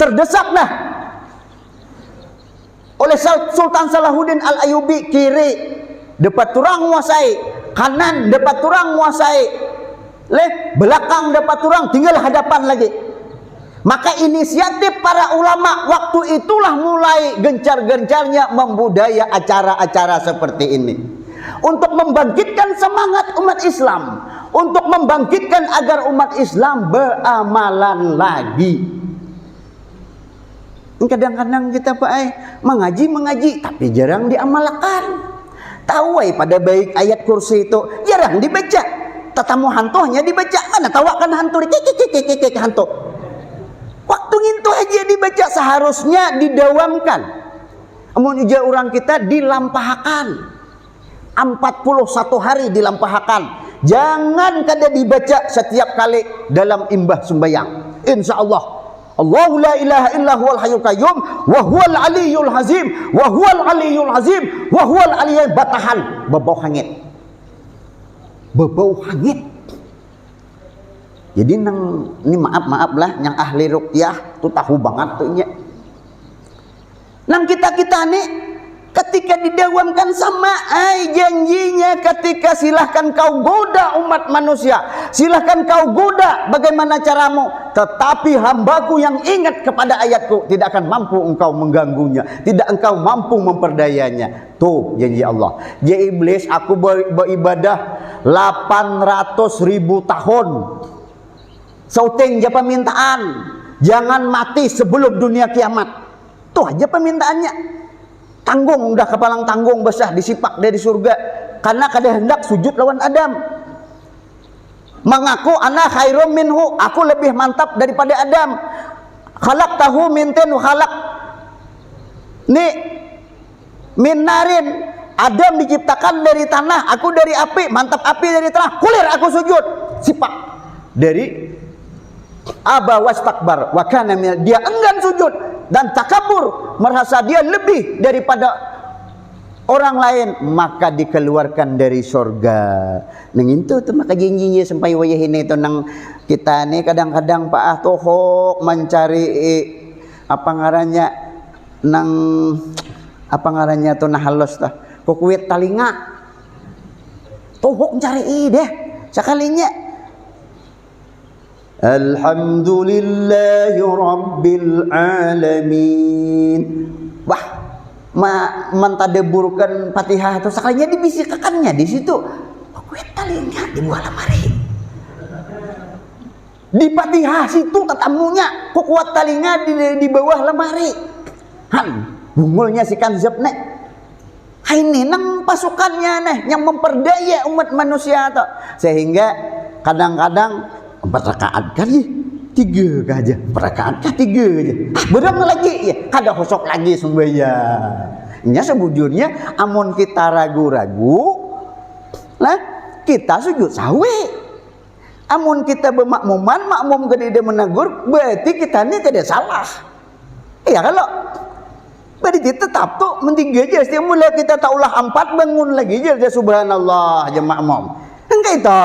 Terdesak dah oleh Sultan Salahuddin Al-Ayyubi, kiri dapat turang nguasai, kanan dapat turang nguasai, leh belakang dapat turang, tinggal hadapan lagi. Maka inisiatif para ulama waktu itulah mulai gencar-gencarnya membudaya acara-acara seperti ini untuk membangkitkan semangat umat Islam, untuk membangkitkan agar umat Islam beramalan lagi. Kadang-kadang kita, Pak ai, mangaji, mangaji, tapi jarang diamalkan. Tahu ai pada baik ayat kursi itu jarang dibaca. Tatamu hantu hanya dibaca, mana tawakan hantu, kik, kik, kik, kik, kik, hantu. Waktu ngintu aja dibaca, seharusnya didawamkan. Amun ujar orang kita, dilampahakan. Empat puluh satu hari dilampahakan. Jangan kada dibaca setiap kali dalam imbah sembahyang. Insya Allah. Allahu la ilaha illa huwal hayyul qayyum wa huwal aliyul azim wa huwal aliyul azim wa huwal aliyul, batahan, babau hangit. Babau hangit. Jadi nang ni, maaf, maaf lah, yang ahli ruqyah tu tahu banget tu nya. Nang kita-kita ni ketika didawamkan sama ai janjinya, ketika silahkan kau goda umat manusia, silahkan kau goda bagaimana caramu, tetapi hambaku yang ingat kepada ayatku tidak akan mampu engkau mengganggunya, tidak engkau mampu memperdayanya. Tuh janji Allah. Ya iblis, aku ber- beribadah delapan ratus ribu tahun. Sauting ja pamintaan, jangan mati sebelum dunia kiamat. Tuh aja pamintaannya. Tanggung, udah kapalang tanggung besar disipak dari surga. Karena kada hendak sujud lawan Adam. Mengaku ana khairum minhu, aku lebih mantap daripada Adam. Khalaqtahu min tin wa khalaq ni min narin. Adam diciptakan dari tanah, aku dari api, mantap api dari tanah. Kulir aku sujud. Sipak. Dari aba wastakbar wa kana minal, dia enggan sujud dan takabur, merasa dia lebih daripada orang lain, maka dikeluarkan dari sorga. Nang itu tu maka janjinya sampai wayah ini tu nang kita ni kadang-kadang paah tuhuk mencari apa ngarannya nang apa ngarannya tu nah halus tu kukuit talinga tuhuk mencari deh sekalinya. Alhamdulillahi Rabbil Alamin. Wah, ma- mentadaburkan Fatihah tu sekalinya dibisikakannya di situ. Kuat talinga di bawah lamari. Di Fatihah situ tatamunya, kuat talinga di, di bawah lamari. Han, bungulnya si Kanzab nek. Ini nang pasukannya nih yang memperdaya umat manusia tu. Sehingga kadang-kadang empat rakaat kah ya? Tiga kah aja? Empat rakaat kah tiga aja? Ah, berang lagi ya. Kada hosok lagi sembahyang. Nya sebujurnya amun kita ragu-ragu lah kita sujud sawi. Amun kita bermakmuman, makmum kada ada menegur, berarti kita ni kada salah. Iya kalau berarti tetap tu mending aja setiap mula kita taulah empat bangun lagi aja subhanallah aja makmum. Engkau itu.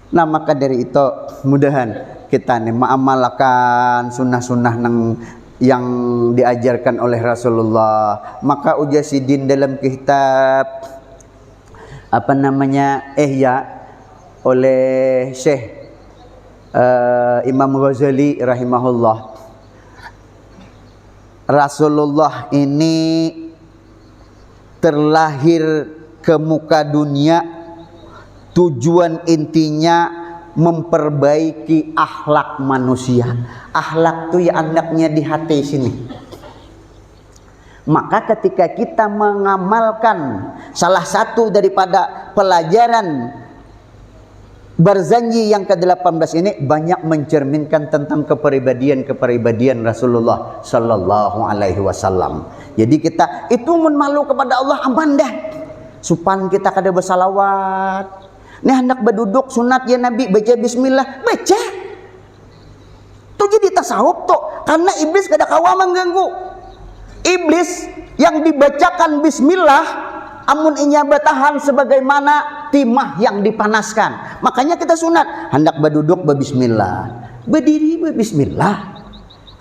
Nah maka dari itu mudahan kita ni mengamalkan sunnah-sunnah nang yang diajarkan oleh Rasulullah. Maka ujar sidin dalam kitab apa namanya Ihya oleh Syekh uh, Imam Ghazali rahimahullah. Rasulullah ini terlahir ke muka dunia tujuan intinya memperbaiki akhlak manusia. Akhlak tu ya andaknya di hati sini. Maka ketika kita mengamalkan salah satu daripada pelajaran Barzanji yang kedelapan belas ini banyak mencerminkan tentang kepribadian-kepribadian Rasulullah sallallahu alaihi wasallam. Jadi kita itu mun malu kepada Allah aman dah. Supan kita kada bersalawat. Nih hendak beduduk sunat ya Nabi baca bismillah, baca. Tu jadi tasawuf tu karena iblis kada kawa mengganggu. Iblis yang dibacakan bismillah amun inya bertahan sebagaimana timah yang dipanaskan. Makanya kita sunat hendak berduduk berbismillah, berdiri berbismillah.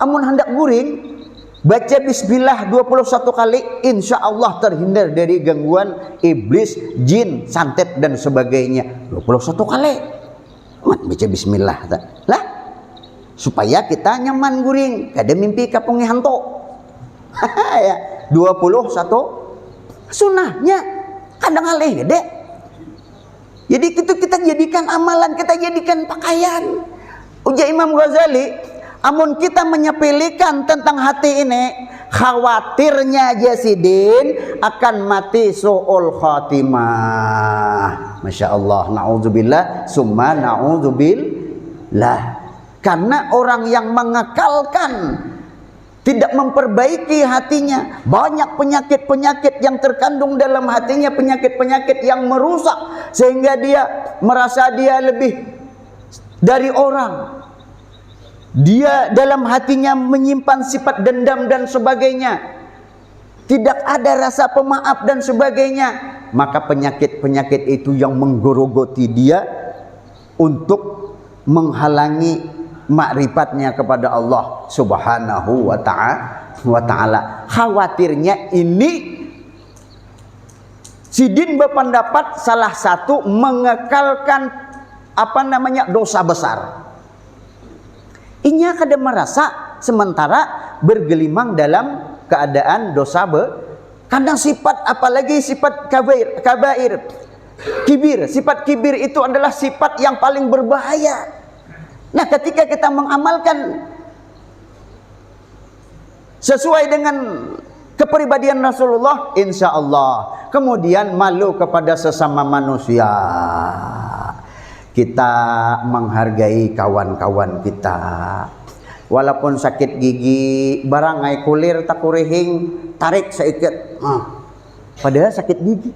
Amun hendak guring baca bismillah dua puluh satu kali, insya Allah terhindar dari gangguan iblis, jin, santet dan sebagainya. Dua puluh satu kali. Mat baca bismillah ta. Lah, supaya kita nyaman guring, kada mimpi kapungi hantu. Ya, dua puluh satu sunahnya. Kada ngalih gede. Jadi itu kita jadikan amalan, kita jadikan pakaian. Ujar Imam Ghazali, Amun kita menyepelekan tentang hati ini, khawatirnya aja sidin akan mati su'ul khatimah. Masya Allah, na'udzubillah, summa na'udzubillah. Karena orang yang mengekalkan, tidak memperbaiki hatinya, banyak penyakit-penyakit yang terkandung dalam hatinya, penyakit-penyakit yang merusak, sehingga dia merasa dia lebih dari orang. Dia dalam hatinya menyimpan sifat dendam dan sebagainya. Tidak ada rasa pemaaf dan sebagainya. Maka penyakit-penyakit itu yang menggerogoti dia untuk menghalangi makrifatnya kepada Allah Subhanahu wa ta'a-, wa taala. Khawatirnya ini sidin berpendapat salah satu mengekalkan, apa namanya, dosa besar. Inya kada merasa sementara bergelimang dalam keadaan dosa be-, karena sifat, apalagi sifat kabair, kabair, kibir, sifat kibir itu adalah sifat yang paling berbahaya. Nah, ketika kita mengamalkan sesuai dengan kepribadian Rasulullah, insya Allah. Kemudian malu kepada sesama manusia. Kita menghargai kawan-kawan kita. Walaupun sakit gigi, barangai kulir takurihing, tarik saikat. Nah, padahal sakit gigi.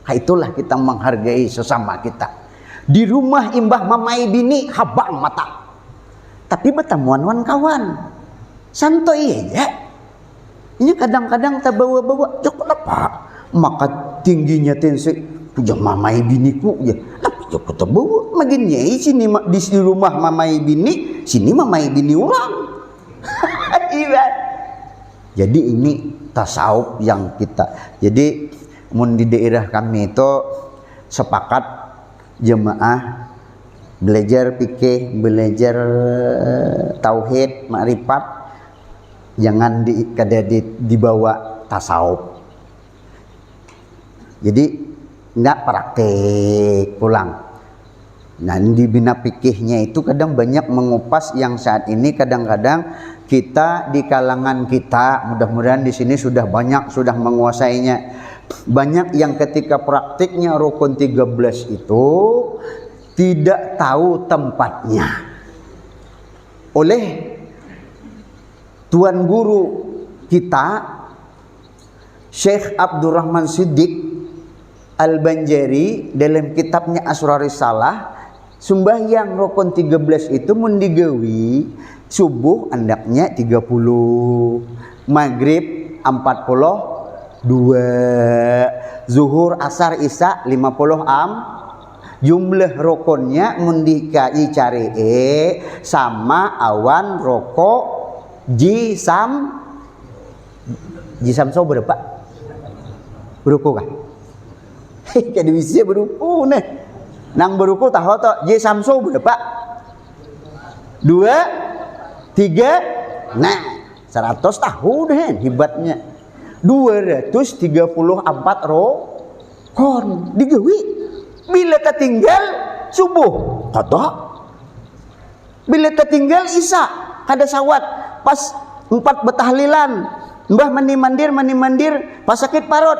Nah, itulah kita menghargai sesama kita. Di rumah imbah mamai bini, habang mata. Tapi batamuan wan kawan. Santai aja. Ini kadang-kadang tabawa-bawa. Ya kenapa? Maka tingginya tensi. Puja mamai biniku ya. Tapi ya tabawa. Magin nyai sini ma-, di, di rumah mamai bini, sini mamai bini orang. Iya. Jadi ini tasawuf yang kita. Jadi mun di daerah kami itu sepakat jemaah belajar fikih, belajar tauhid, makrifat, jangan di, kada di, dibawa tasawuf. Jadi nggak praktik pulang. Nah, di bina fikihnya itu kadang banyak mengupas yang saat ini kadang-kadang kita di kalangan kita, mudah-mudahan di sini sudah banyak, sudah menguasainya. Banyak yang ketika praktiknya rukun tiga belas itu tidak tahu tempatnya. Oleh Tuan Guru kita, Syekh Abdurrahman Siddiq Al-Banjari dalam kitabnya Asrarus Salah, sumbahyang rukun tiga belas itu mun digawi, subuh andaknya tiga puluh, maghrib empat puluh dua, zuhur, asar, isya lima puluh am, jumlah rukunnya mun dikai cari e sama awan roko jisam Ji Samso berapa? Beruku kah? Kada bisa beruku nih. Nang beruku tahu toh, Ji Samso berapa? Dua, tiga, nah, seratus tahu deh hebatnya. Dua ratus tiga puluh empat rokon digawi. Bila tertinggal subuh, kada. Bila tertinggal isya, kada sawat. Pas empat betahlilan, mbah mani mandir, mani mandir, pas sakit parut.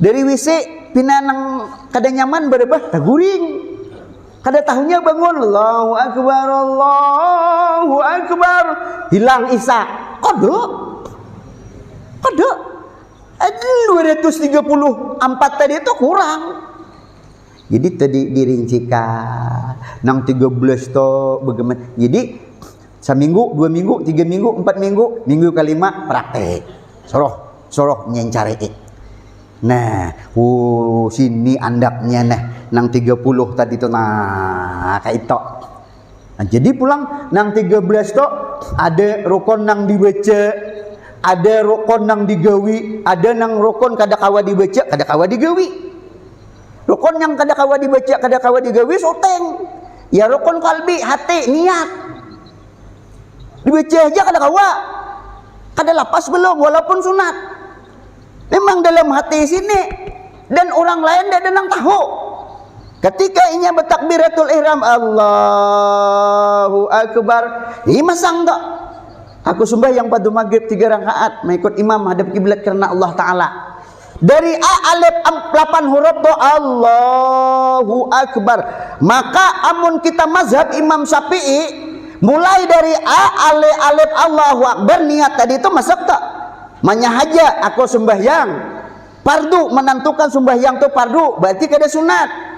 Dari W C, pina nang kada nyaman, berubah, taguring. Kada tahunya bangun, Allahu Akbar, Allahu Akbar. Hilang isya. Kada. Kada. Aduh, dua ratus tiga puluh empat tadi itu kurang. Jadi tadi dirincikan nang tiga belas to bagaimana. Jadi seminggu, dua minggu, tiga minggu, empat minggu, minggu kelima praktek. Soroh, soroh nyencari. Nah, uh, sini andaknya nah nang tiga puluh tadi tu nah kayak itu. Nah, jadi pulang nang tiga belas tu ada rukun nang dibaca, ada rukun nang digawi, ada nang rukun kada kawa dibaca, kada kawa digawi. Rukun yang kada kawa dibaca, kada kawa digawi, soteng. Ya rukun kalbi, hati, niat. Dibaca aja kada kawa. Kada lapas belum, walaupun sunat. Memang dalam hati sini dan orang lain tidak ada nang tahu. Ketika inya bertakbiratul ihram, Allahu Akbar, ini masang tak? Aku sembahyang pada maghrib tiga rakaat, mengikut imam hadap kiblat karena Allah Ta'ala. Dari a alif delapan huruf tu Allahu Akbar. Maka amun kita mazhab Imam Syafi'i, mulai dari a alif alif Allahu Akbar, niat tadi tu masuk tak? Manya haja aku sembahyang. Pardu, menentukan sembahyang tu pardu, berarti kada sunat.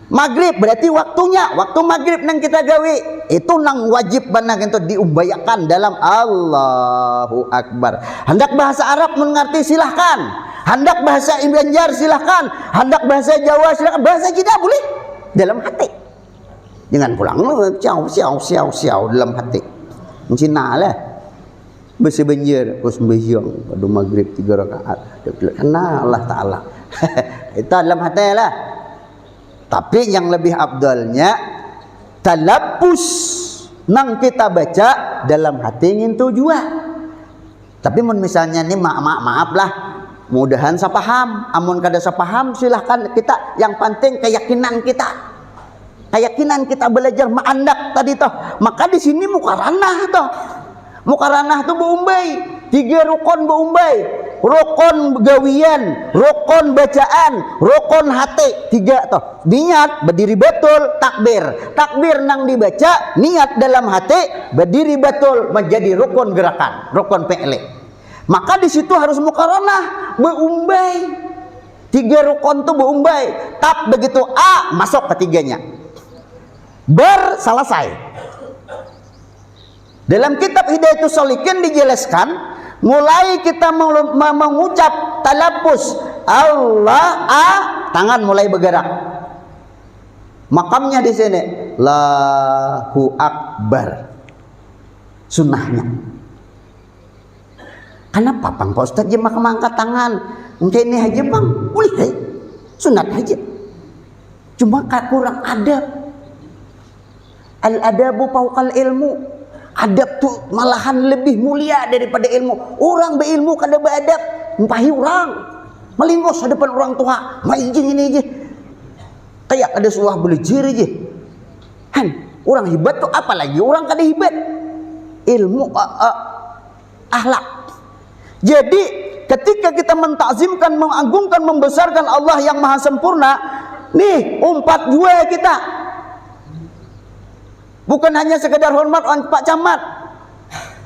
Maghrib berarti waktunya, waktu maghrib nang kita gawi. Itu nang wajib banar itu diumbayakan dalam Allahu Akbar. Handak bahasa Arab mun ngarti silahkan. Handak bahasa Banjar silahkan. Handak bahasa Jawa silahkan. Bahasa kita boleh dalam hati. Jangan pulang lu siau siau siau siau dalam hati. Cina lah. Bahasa Banjar, aku sembahyang pada maghrib tiga rakaat. Dia bilang, kena Allah Ta'ala. Itu dalam hati lah. Tapi yang lebih abdalnya talapus nang kita baca dalam hati ngintu jua. Tapi mun misalnya ni ma ma maaf lah, mudahan sapaham. Amun kada sapaham silahkan kita, yang penting keyakinan kita. Keyakinan kita belajar maandak tadi toh. Maka di sini mukaranah toh. Mukaranah tu baumbai, tiga rukun baumbai. Rukun gawian, rukun bacaan, rukun hati, tiga toh. Niat berdiri betul, takbir. Takbir nang dibaca, niat dalam hati, berdiri betul, menjadi rukun gerakan, rukun fi'li. Maka di situ harus mukaranah, baumbai. Tiga rukun tu baumbai. Tap begitu a masuk ketiganya. Ber selesai. Dalam kitab Hidayatus Shalikin dijelaskan, mulai kita melu- me- mengucap talapus Allah a, tangan mulai bergerak. Makamnya di sini Allahu Akbar. Sunnahnya. Kenapa pang Pak Ustadz je maka mangangkat tangan? Engke ini aja pang, boleh kai. Sunat aja. Cuma ka kurang adab. Al adabu fauqal ilmu. Adab tu malahan lebih mulia daripada ilmu. Orang berilmu kada beadab, empahi orang. Melingkus hadapan orang tua, maijing ini aja. Kayak ada suah belajar aja. Han, orang hebat tu apalagi orang kada hebat. Ilmu, eh, eh, akhlak. Jadi ketika kita mentakzimkan, mengagungkan, membesarkan Allah yang maha sempurna, nih umpat jua kita. Bukan hanya sekedar hormat Pak Camat.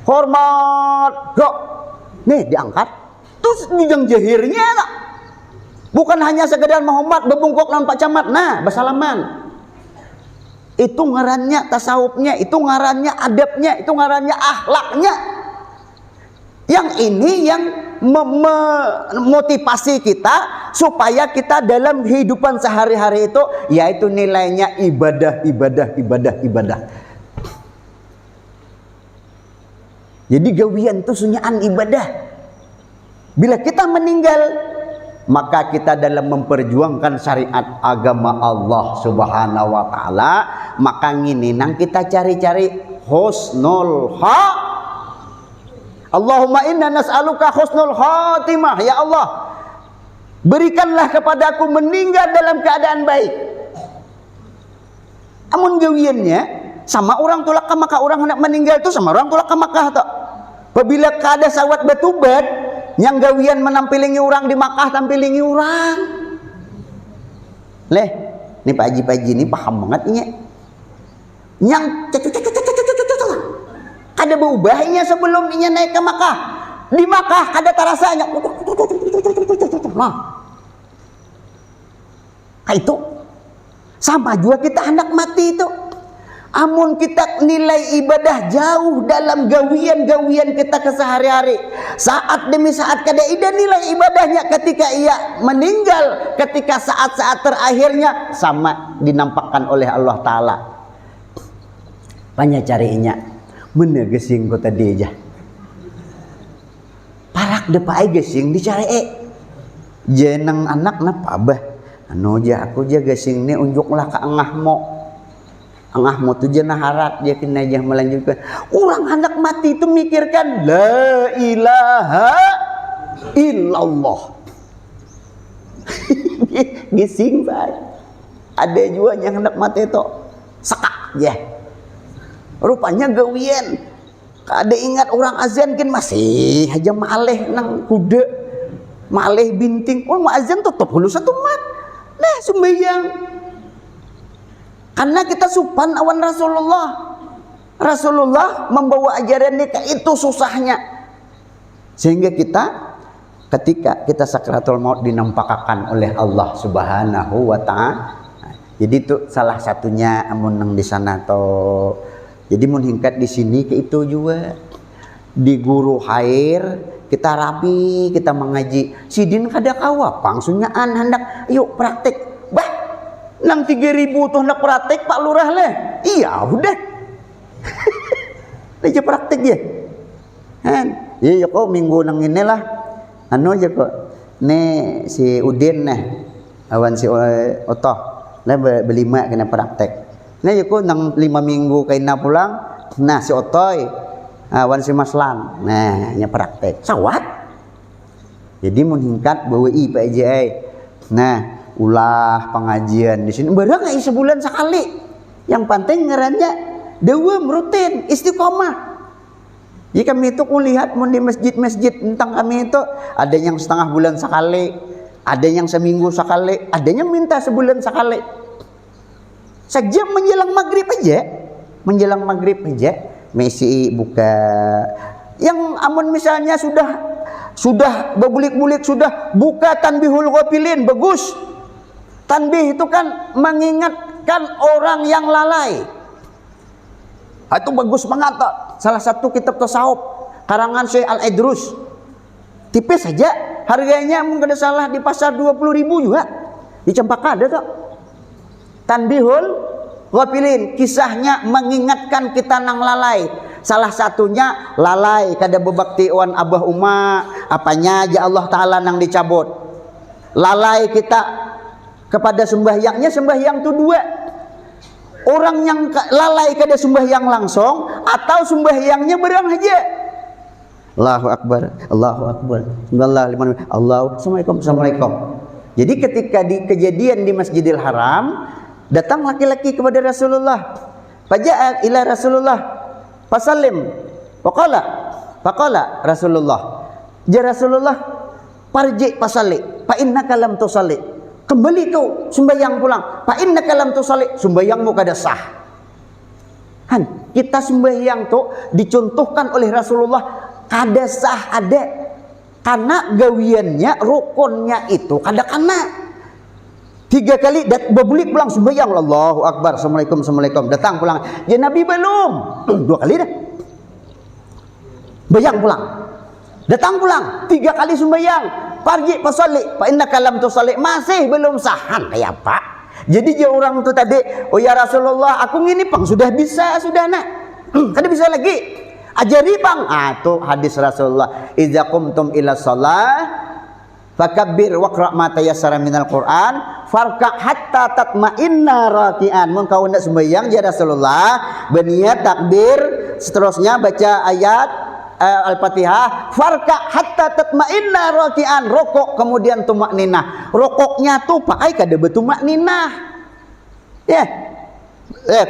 Hormat, dok. Nih diangkat. Terus jenjang jahirnya tak. Bukan hanya sekedar menghormat, bebungkuk lawan Pak Camat. Nah, bersalaman. Itu ngarannya tasawufnya, itu ngarannya adabnya, itu ngarannya akhlaknya. Yang ini yang memotivasi kita supaya kita dalam kehidupan sehari-hari itu, yaitu nilainya ibadah, ibadah, ibadah, ibadah. Jadi gawian tu sunyaan ibadah. Bila kita meninggal, maka kita dalam memperjuangkan syariat agama Allah Subhanahu wa taala, maka ngini nang kita cari-cari husnul kha. Allahumma inna nas'aluka husnul khatimah. Ya Allah, berikanlah kepadaku meninggal dalam keadaan baik. Amun gawiannya sama orang tulak ka Makkah, orang hendak meninggal tu sama orang tulak ka Makkah tu. Pabila kada sawat batubat, yang gawian menampilingi orang di Makkah tampilingi orang. Leh, ni Pak Haji, Pak Haji ni paham banget inya. Yang kada berubah inya sebelum inya naik ke Makkah. Di Makkah kada terasanya. Nah, Kayak itu. Sama juga kita hendak mati itu. Amun kita nilai ibadah jauh dalam gawian-gawian kita ke sehari-hari, saat demi saat kada ada nilai ibadahnya ketika ia meninggal, ketika saat-saat terakhirnya sama dinampakkan oleh Allah Ta'ala. Panya carinya, mana gasingku tadi aja. Parak depa ai gasing dicari. Jeneng anak napa bah? Anu ja aku ja gasing ni unjuklah ka angahmu. Angahmu tu ja naharat ja kena ja melanjutkan. Orang anak mati tu mikirkan la ilaha illallah. Gasing bah. Ada jua yang hendak mati tu, sekak ja. Rupanya gawian. Kada ingat urang azan gin masih haja maalih nang kuda, maalih binting. Wan muazan tutup hulu satumat. Nah, sumbayang. Karena kita supan awan Rasulullah. Rasulullah membawa ajaran ni kaitu susahnya. Sehingga kita, ketika kita sakaratul maut, dinampakakan oleh Allah Subhanahu wa Ta'ala. Jadi tu salah satunya amun nang di sana tu. Jadi mun hingkat di sini kaitu jua. Di guru hair, kita rapi, kita mangaji. Sidin kada kawa pang sunyaan handak, "Yuk praktek." Bah, nang tiga ribu tu handak praktek, Pak Lurah leh. Iya, udah. Aja praktek ya. Kan? Iya, ya kok minggu nang ini lah. Anu aja kok. Nih si Udin nih. Awan si O-, Otoh. Nah, be-, belima kena praktek. Nah, ya kok nang lima minggu kaina pulang. Nah, si Otoy. Awan si Maslan. Nah, nya praktek. Sawat. Jadi mun hingkat bawa i Pak J ai. Nah, ulah pengajian di sini. Barang ai sebulan sekali. Yang penting ngarannya dawam, rutin, istiqomah. Jadi kami itu kulihat mun di masjid-masjid tentang kami itu ada yang setengah bulan sekali, ada yang seminggu sekali, ada yang minta sebulan sekali. Sejam menjelang maghrib aja, menjelang maghrib aja, mesi buka. Yang amun misalnya sudah sudah bebulik-bulik, sudah buka tanbihul ghafilin, bagus. Tanbih itu kan mengingatkan orang yang lalai. Ah, itu bagus banget tuh. Salah satu kitab tasawuf karangan Syekh Al-Idrus. Tipis saja harganya, mun kada salah di pasar dua puluh ribu juga. Di Cempaka ada tuh. Tanbihul Ghafilin, kisahnya mengingatkan kita nang lalai. Salah satunya lalai kada berbakti wan abah uma, apanya aja Allah Ta'ala nang dicabut. Lalai kita kepada sembahyangnya, sembahyang tu dua. Orang yang ka-, lalai kada sembahyang langsung atau sembahyangnya berang aja. Allahu Akbar, Allahu Akbar. Bismillah, liman, Allahu, Assalamualaikum, Assalamualaikum. Jadi ketika di kejadian di Masjidil Haram, datang laki-laki kepada Rasulullah. Faja'a ila Rasulullah. Fasallim. Faqala, faqala Rasulullah. Ja Rasulullah, "Parji fasalli, fa innaka lam tusalli." Kembali kau sembahyang pulang. "Fa innaka lam tusalli." Sembahyangmu kada sah. Han, kita sembahyang tu dicontohkan oleh Rasulullah kada sah ada. Karena gawiannya, rukunnya itu kada kana. Tiga kali dat-, babulik pulang sembahyang, Allahu Akbar, Assalamualaikum, Assalamualaikum. Datang pulang, "Ya Nabi belum." Dua kali dah. Bayang pulang. Datang pulang, tiga kali sembahyang. "Parji fasalli, fa innaka lam tusalli." Masih belum sah. Han, kaya apa? Jadi ja orang tu tadi, "Oh ya Rasulullah, aku ngini pang sudah bisa, sudah nak." Kada bisa lagi. Ajari pang. Ah, tu hadis Rasulullah. "Idza qumtum ila shalah, fakabbir waqra ma tayassara minal Qur'an, farka hatta tatma'inna raki'an." Mun kau hendak sembahyang, ja Rasulullah, berniat takbir, seterusnya baca ayat, eh, Al-Fatihah, "Farka hatta tatma'inna raki'an." Rokok, kemudian tumak ninah. Rokoknya tu pakai kada bertumak ninah. Ya. Eh.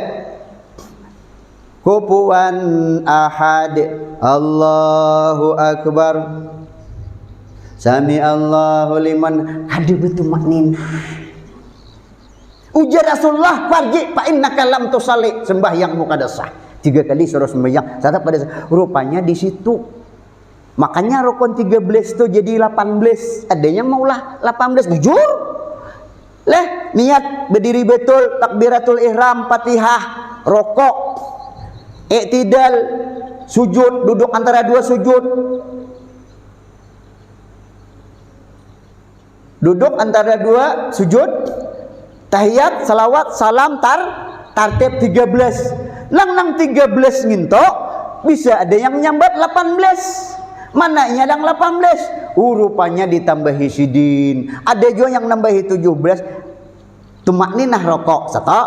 Kufuwan ahad. Allahu Akbar. Sami Allahu liman. Kada bertumak ninah. Ujar Rasulullah, "Parji, fa innaka lam tusalli." Sembahyangmu kada sah. Tiga kali suruh sembahyang, tetap kada sah. Rupanya di situ. Makanya rukun tiga belas tu jadi lapan belas. Adanya maulah lapan belas. Bujur. Leh, niat berdiri betul, takbiratul ihram, Fatihah, rokok, iktidal, sujud, duduk antara dua sujud. Duduk antara dua sujud, tahiyat, salawat, salam, tar-, tartib tiga belas. Nang, nang tiga belas nginto, bisa ada yang nyambat lapan belas. Mana inya nang lapan belas? Uh, rupanya ditambahi sidin. Ada jua yang nambahi tujuh belas. Tumak ninah rokok, satu.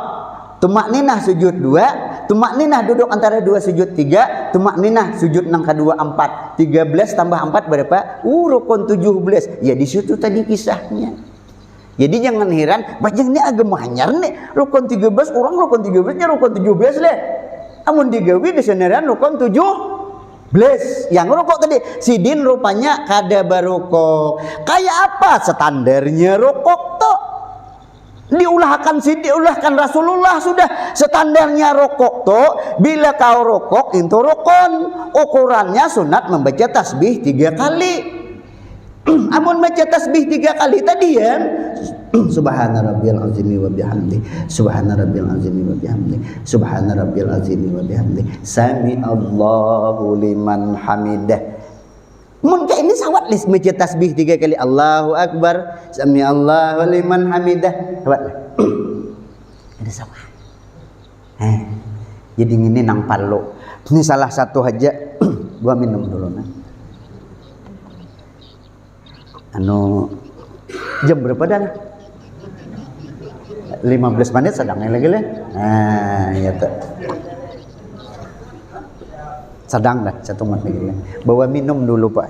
Tumak ninah sujud, dua. Tumak ninah duduk antara dua sujud, tiga. Tumak ninah sujud nang kedua, empat. Tiga belas tambah empat berapa? Uh, rukun tujuh belas. Ya, di situ tadi kisahnya. Jadi jangan heran, bajang ni agama hanyar ni. Rukun tiga belas, orang rukun tiga belas nya rukun tujuh belas leh. Amun digawi disanaran rukun tujuh belas. Yang rokok tadi, sidin rupanya kada barokok. Kayak apa standarnya rokok tu? Diulahakan sidin, diulahkan Rasulullah sudah. Standarnya rokok tu, bila kau rokok itu rukun. Ukurannya sunat membaca tasbih tiga kali. Amun baca tasbih tiga kali tadi ya, Subhana rabbiyal azimi wa bihamdi, Subhana rabbiyal azimi wa bihamdi, Subhana rabbiyal azimi wa bihamdi, Sami Allahu liman hamidah. Mun kayak ini sawat lih baca tasbih tiga kali, Allahu Akbar, Sami Allahu liman hamidah. Sawat lah. Ada sawat. Eh, jadi ini nang palu. Ini salah satu aja. Gua minum dulu nah. Anu, jam berapa dah? Lima belas menit sedang lagi leh. Nah, ya tuh. Sedang dah, satu menit lagi. Bawa minum dulu, Pak.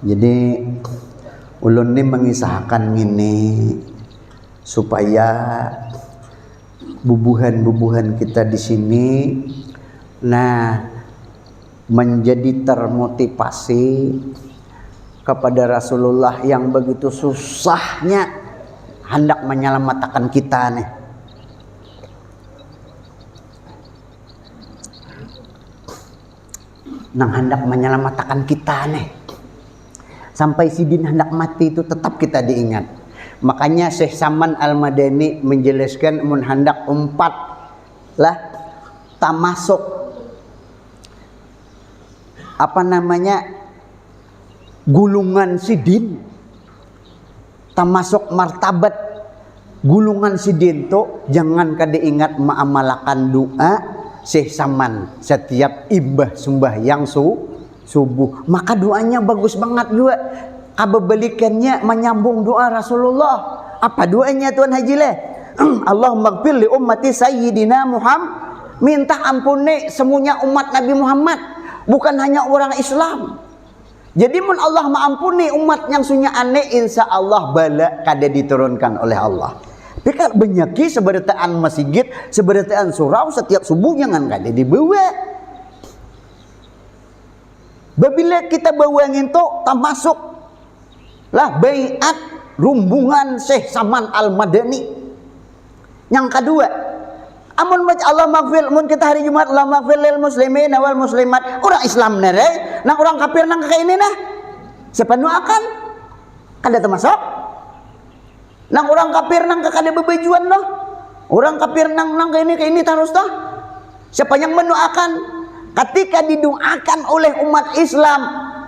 Jadi, ulun ni mengisahkan ini supaya bubuhan-bubuhan kita di sini, nah, menjadi termotivasi kepada Rasulullah yang begitu susahnya hendak menyelamatkan kita nih. Nang hendak menyelamatkan kita nih. Sampai sidin hendak mati itu tetap kita diingat. Makanya Syekh Saman Al-Madani menjelaskan mun hendak umpat lah tamasuk apa namanya gulungan sidin, tamasuk martabat gulungan sidin tu, jangan kada ingat maamalakan doa Syekh Saman setiap imbah sembahyang su subuh. Maka doanya bagus banget juga. Kababalikannya menyambung doa Rasulullah. Apa doanya Tuan Haji leh? Allahumma gfir li ummati sayyidina Muhammad. Minta ampuni semuanya umat Nabi Muhammad. Bukan hanya orang Islam. Jadi mun Allah maampuni umat yang sunya ane, insya Allah bala kada diturunkan oleh Allah. Pikir benyaki seberataan masigit, seberataan surau setiap subuh jangan kada dibawa. Babila kita bawa ngintu tamasuk lah baiat rumbungan Syekh Saman Al-Madani. Yang kedua, amun baca Allah magfir, mun kita hari Jumat Allah magfir lil muslimin wal muslimat, orang Islam nerai, nang orang kafir nang kaya ini nah, siapa doakan? Kada termasuk. Nang orang kafir nang kakada bebajuan noh. Orang kafir nang nang kaini kaini tarus toh. Siapa yang mendoakan? Ketika didoakan oleh umat Islam,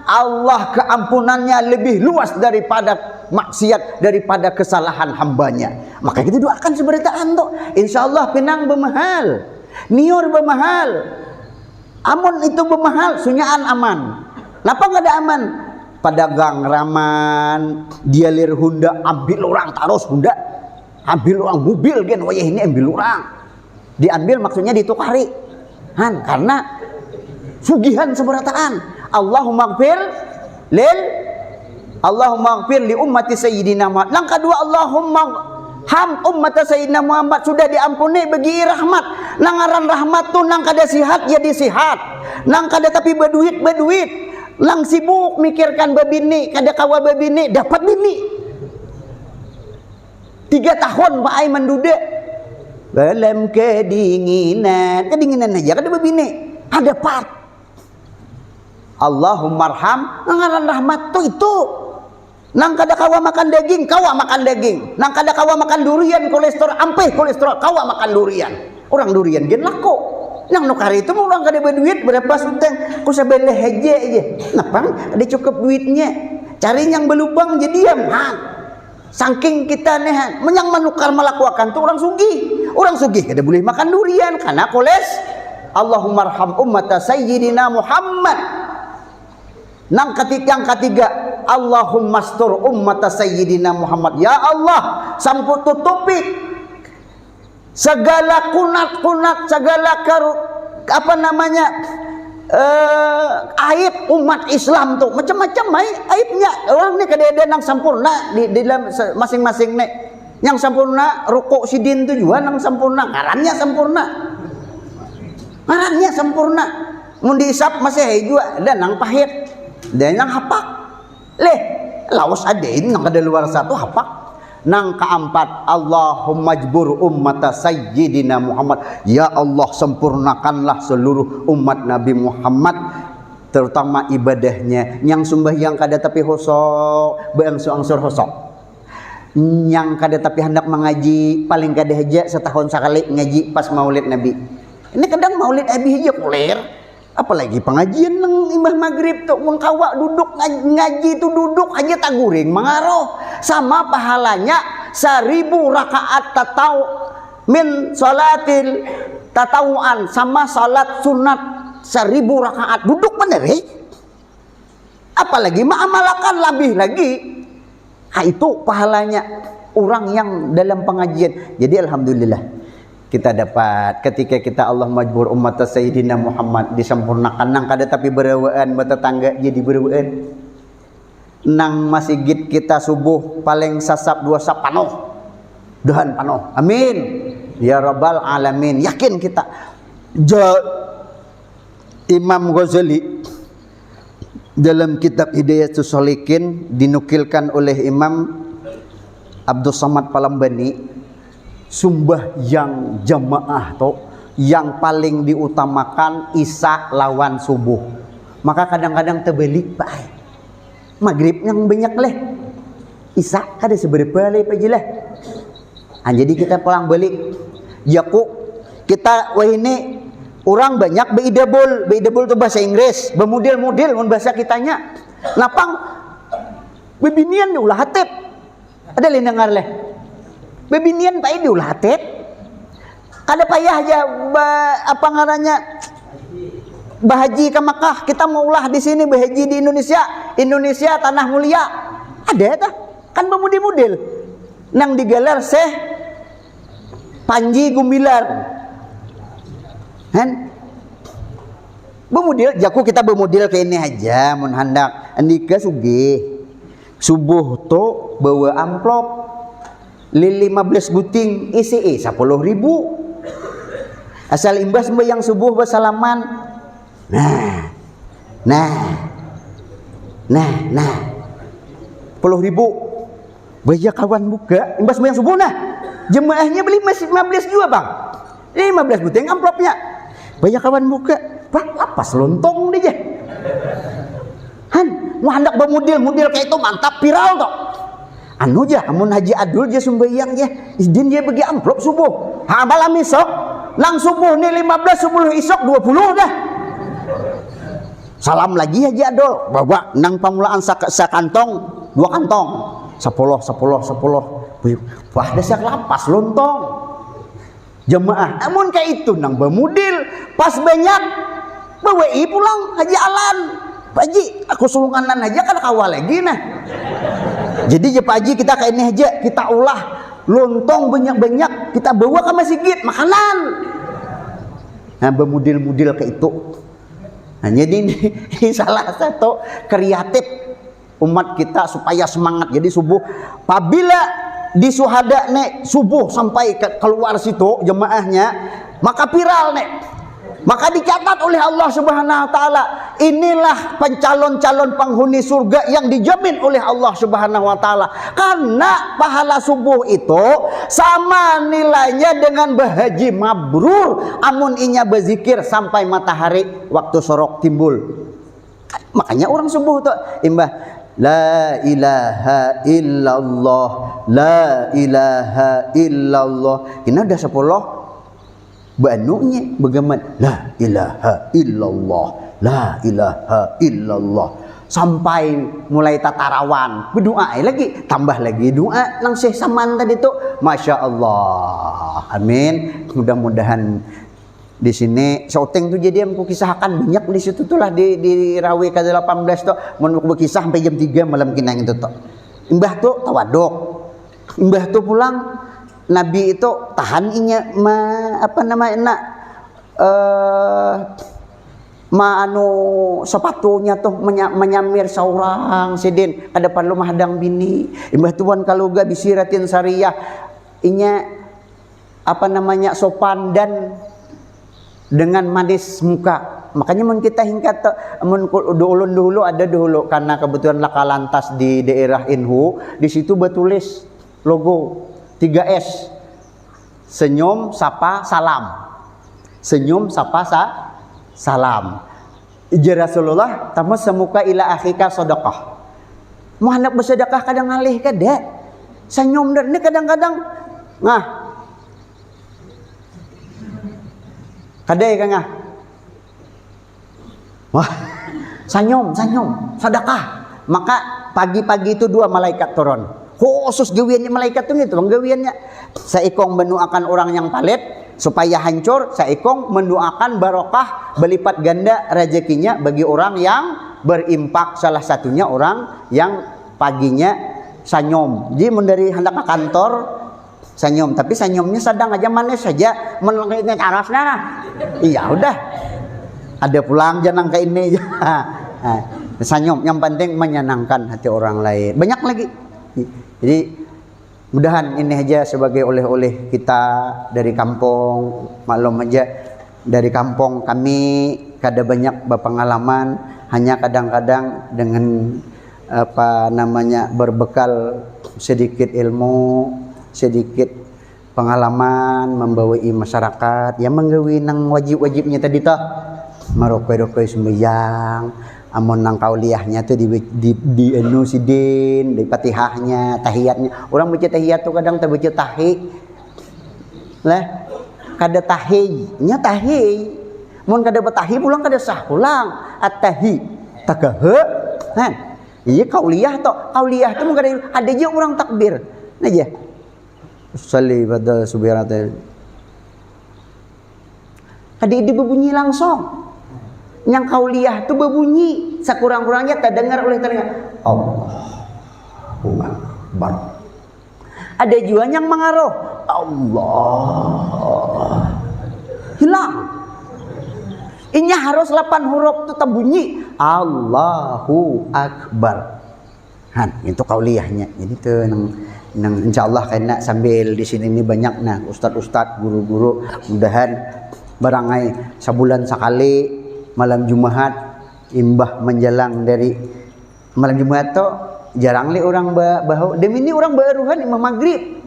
Allah keampunannya lebih luas daripada maksiat, daripada kesalahan hambanya. Maka kita doakan seberataan tu. Insya Allah pinang bemahal, niur bemahal. Amun itu bemahal, sunyaan aman. Napa kada aman? Padagang raman, dialir Honda, ambil orang tarus Honda. Ambil orang mobil gen wayah ini ambil orang. Diambil maksudnya ditukari. Han, karena sugihan seberataan. Allahumma gfir lil Allahumma gfir li ummati sayyidina Muhammad. Nang kedua Allahumma ham ummata sayyidina Muhammad sudah diampuni bagi rahmat. Nang ngaran rahmat tu nang kada sihat jadi sihat. Nang kada tapi baduit baduit. Nang sibuk mikirkan babini kada kawa babini dapat bini. Tiga tahun Pak Ai menduda. Dalam kedinginan, kedinginan aja kada babini. Ada part. Allahummarham, ngaran rahmat tu itu. Nang kada kawa makan daging, kawa makan daging. Nang kada kawa makan durian, kolesterol, ampih kolesterol, kawa makan durian. Orang durian gen laku. Nang nukari itu orang kada berduit, berapa suteng, ku sebelah aja aja. Napang ada cukup duitnya. Cari yang berlubang jadi diam. Ha. Sangking kita nih, menyang menukar melakuakan tuh orang sugih. Orang sugih kada boleh makan durian karena koles. Allahummarham ummata sayyidina Muhammad. Nang ketik yang ketiga, Allahummastur ummata sayyidina Muhammad. Ya Allah, sampun tutupi segala kunat-kunat, segala karu, apa namanya, eh, aib umat Islam tu macam-macam ai aibnya. Orang ni kada ada nang sempurna di, di dalam se- masing-masing ni. Yang sempurna rukuk sidin tu jua nang sempurna, ngarannya sempurna. Ngarannya sempurna. Mun diisap masih ai jua ada nang pahit, ada nang hapak. Leh, lawas ada ini nang kada luar satu hapak. Nang keempat, Allahumma jbur ummata sayyidina Muhammad. Ya Allah, sempurnakanlah seluruh umat Nabi Muhammad, terutama ibadahnya. Yang sumbahyang kada tapi hosok, beangsur-angsur hosok. Yang kada tapi hendak mengaji, paling kada aja setahun sekali ngaji pas maulid Nabi. Ini kadang maulid Nabi aja kulir. Apalagi pengajian nang imbah maghrib tu, mun kawa duduk ngaj- ngaji tu duduk aja taguring mangaruh. Sama pahalanya seribu rakaat tatau min salatil tatawuan sama salat sunat seribu rakaat duduk bener eh. Apalagi mengamalkan lebih lagi. Ha, itu pahalanya orang yang dalam pengajian. Jadi alhamdulillah kita dapat ketika kita Allah majbur umat Sayyidina Muhammad disempurnakan nang kada tapi berawaan bertetangga jadi berawaan. Nang masigit kita subuh paling sasap dua sap panuh. Dahan panuh. Amin. Ya Rabbal Alamin. Yakin kita. Ja Imam Ghazali dalam kitab Hidayatus Salikin dinukilkan oleh Imam Abdul Samad Palambani, sumbah yang jamaah tu yang paling diutamakan isa lawan subuh. Maka kadang-kadang terbalik, Pak. Maghrib yang banyak leh. Isa kada seberapa leh, Pak Ji, leh. Ah, jadi kita pulang balik. Jaku kita wah ini orang banyak beidabul, beidabul tu bahasa Inggris, bemudil-mudil mun bahasa kitanya. Napang bebinian diulah hatip. Ada leh dengar leh. Bebinian pai diulah hatip. Kada payah aja ba, apa ngarannya bahaji ke Mekah. Kita mau ulah di sini bahaji di Indonesia. Indonesia tanah mulia. Ada ta? Kan bemudil-mudil. Nang digalar Syekh Panji Gumilar. Kan? Bemudil, jaku kita bemudil ke ini aja mun handak. Andika sugih. Subuh tu bawa amplop. Lima belas buting isi eh, sepuluh ribu. Asal imbah sembahyang subuh bersalaman. Nah. Nah. Nah, nah. Sepuluh ribu. Baya kawan buka, imbas sembahyang subuh nah. Jemaahnya beli masih lima belas jua, Bang. Ini lima belas buting amplopnya. Baya kawan buka, Bang, lapas lontong deh je. Han, mau hendak bermodel-model kayak itu mantap viral tuh. Anu je, amun Haji Adul je sumbayang je, izin dia bagi amplop subuh. Ha, malam isok, nang subuh nih lima belas, subuh isok dua puluh dah. Salam lagi Haji Adul, bawa nang pamulaan sak- sakantong, dua kantong, sepuluh, sepuluh, sepuluh. Wah, dasar lapas lontong. Jemaah, amun kayak itu nang bamudil, pas banyak, bawai pulang Haji Alan. Pak Haji, aku sulunganan aja kan kawa lagi nah. Jadi ya Pak Haji kita kayak ini aja, kita ulah lontong banyak-banyak, kita bawa ke masjid makanan. Nah, bamudil-mudil kayak itu. Nah, jadi ini salah satu kreatif umat kita supaya semangat. Jadi subuh, apabila di suhada nih subuh sampai ke, keluar situ jemaahnya, maka viral nih. Maka dicatat oleh Allah Subhanahu wa taala, inilah pencalon-calon penghuni surga yang dijamin oleh Allah Subhanahu wa taala. Karena pahala subuh itu sama nilainya dengan berhaji mabrur amun inya berzikir sampai matahari waktu sorok timbul. Makanya orang subuh tu imbah la ilaha illallah, la ilaha illallah. Ini udah sepuluh banunya begamat la ilaha illallah, la ilaha illallah. Sampai mulai tatarawan, berdoa lagi, tambah lagi doa nang Syekh Saman tadi tu. Masya Allah. Amin. Mudah-mudahan di sini syuting tu jadi yang kukisahkan banyak di situ tu lah di, di Rawi ke delapan belas tu. Mun berkisah sampai jam tiga malam kinang itu tu. Imbah tu tawaduk. Imbah tu pulang Nabi itu tahan inya ma, apa nama nak eh ma anu sepatunya tuh menya, menyamir seorang sidin, kada perlu mahadang bini. Imbah tuan kaluga bisi Ratin Sariyah, inya apa namanya sopan dan dengan manis muka. Makanya mun kita hingkat tuh, mun ulun dahulu ada dahulu karena kebetulan laka lantas di daerah Inhu, di situ batulis logo tiga S. Senyum, sapa, salam. Senyum, sapa, sa, salam. Jar Rasulullah, tamus semuka ila akhika sadaqah. Mau hendak bersedekah kadang ngalih kada. Senyum dah ni kadang-kadang. Nah. Kada ya kang ah. Wah, sanyum, sanyum, sadakah. Maka pagi-pagi itu dua malaikat turun. Khusus gawiannya malaikat tuh gitu, gawiannya. Saikung mendoakan orang yang palit supaya hancur, saikung mendoakan barokah berlipat ganda rezekinya bagi orang yang berimpak, salah satunya orang yang paginya sanyum. Jadi mun dari hendak ke kantor, sanyum, tapi sanyumnya sadang aja, manis saja, menengkainya taras nah. Iya udah, ada pulang jangan ke ini. Nah, sanyum yang penting menyenangkan hati orang lain, banyak lagi. Jadi mudahan ini aja sebagai oleh-oleh kita dari kampung. Maklum aja, dari kampung kami kada banyak berpengalaman, hanya kadang-kadang dengan apa namanya berbekal sedikit ilmu, sedikit pengalaman membawai masyarakat yang menggawi nang wajib-wajibnya tadi toh, merokoi-rokoi sembahyang. Amun nang kauliahnya tuh di, di, di anu sidin, di patihahnya, tahiyatnya. Orang baca tahiyat tuh kadang tak baca tahi lah, kada tahi nya tahi. Mun kada batahi pulang kada sah pulang. Atahi, tagahe, kan? Iya kauliah toh, kauliah tuh mun kada ada aja orang takbir aja. Salli pada subhanahu. Kada ada berbunyi langsung. Yang kauliah tuh berbunyi sekurang-kurangnya terdengar oleh telinga. Allahu Akbar. Ada jua yang mengaruh Allah hilang. Inya harus lapan huruf tu terbunyi Allahu Akbar. Han, itu kauliahnya. Jadi tu nang nang insyaallah kena sambil di sini ni banyak nah ustad-ustad, guru-guru, mudahan barangai sabulan sakali malam Jumahat imbah menjelang dari malam Jumat tu jarang li orang ba, bahau. Demi ni orang baaruhan imbah maghrib.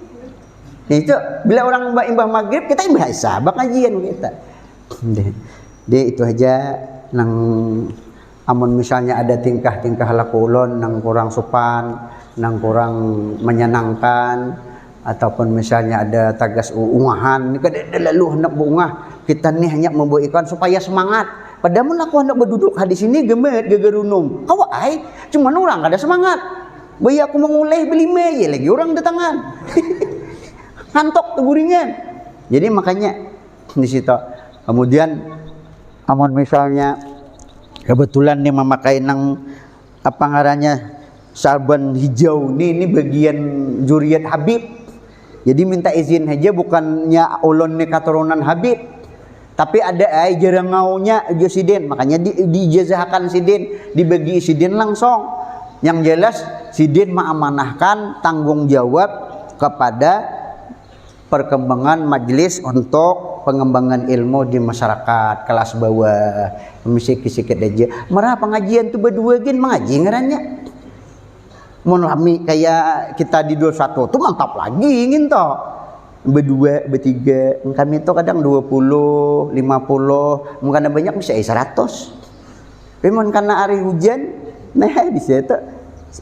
Nah, itu bila orang ba, imbah maghrib kita imbah isya bakajian kita. Deh. Deh itu aja nang amun misalnya ada tingkah-tingkah laku ulun nang kurang supan, nang kurang menyenangkan, ataupun misalnya ada tagas ungahan, ni kada ada lalu hendak beungah. Kita ni hanya membawa iklan supaya semangat. Padahal mun aku hendak berduduk ha di sini gemet gegerunum. Kawa ai, cuman orang kada semangat. Baya aku mengulih belima aja lagi orang datangan. Ngantuk teguringan. Jadi makanya di situ. Kemudian amun misalnya kebetulan nih memakai nang apa ngarannya sarban hijau ni, ini bagian juriat Habib. Jadi minta izin aja bukannya ulun ni katurunan Habib. Tapi ada ai jarangaunya jo sidin, makanya di, diijazahakan sidin, dibagi sidin langsung. Yang jelas sidin maamanahkan tanggung jawab kepada perkembangan majlis untuk pengembangan ilmu di masyarakat kelas bawah, misi sikit aja. Merah pengajian tu berdua gin mengaji ngarannya. Mun lami kayak kita di dua satu tu mantap lagi ingin toh. Berdua, bertiga, kami tu kadang dua puluh, lima puluh, mungkin banyak bisa eh, seratus. Tapi mun karena hari hujan, nah bisa itu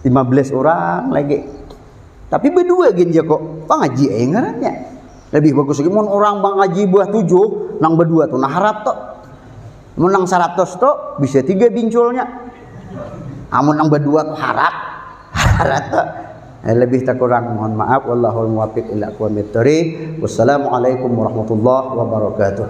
lima belas orang lagi. Tapi berdua gin jako, pangaji eh ngarannya. Lebih bagus lagi mun orang pangaji buah tujuh, nang berdua tu nah harap tu. Mun nang seratus tu bisa tiga binculnya. Amun nang berdua tu harap, harap tu. Eh, lebih tak kurang mohon maaf. Wallahul muwaffiq ila aqwamit thoriq. Wassalamualaikum warahmatullahi wabarakatuh.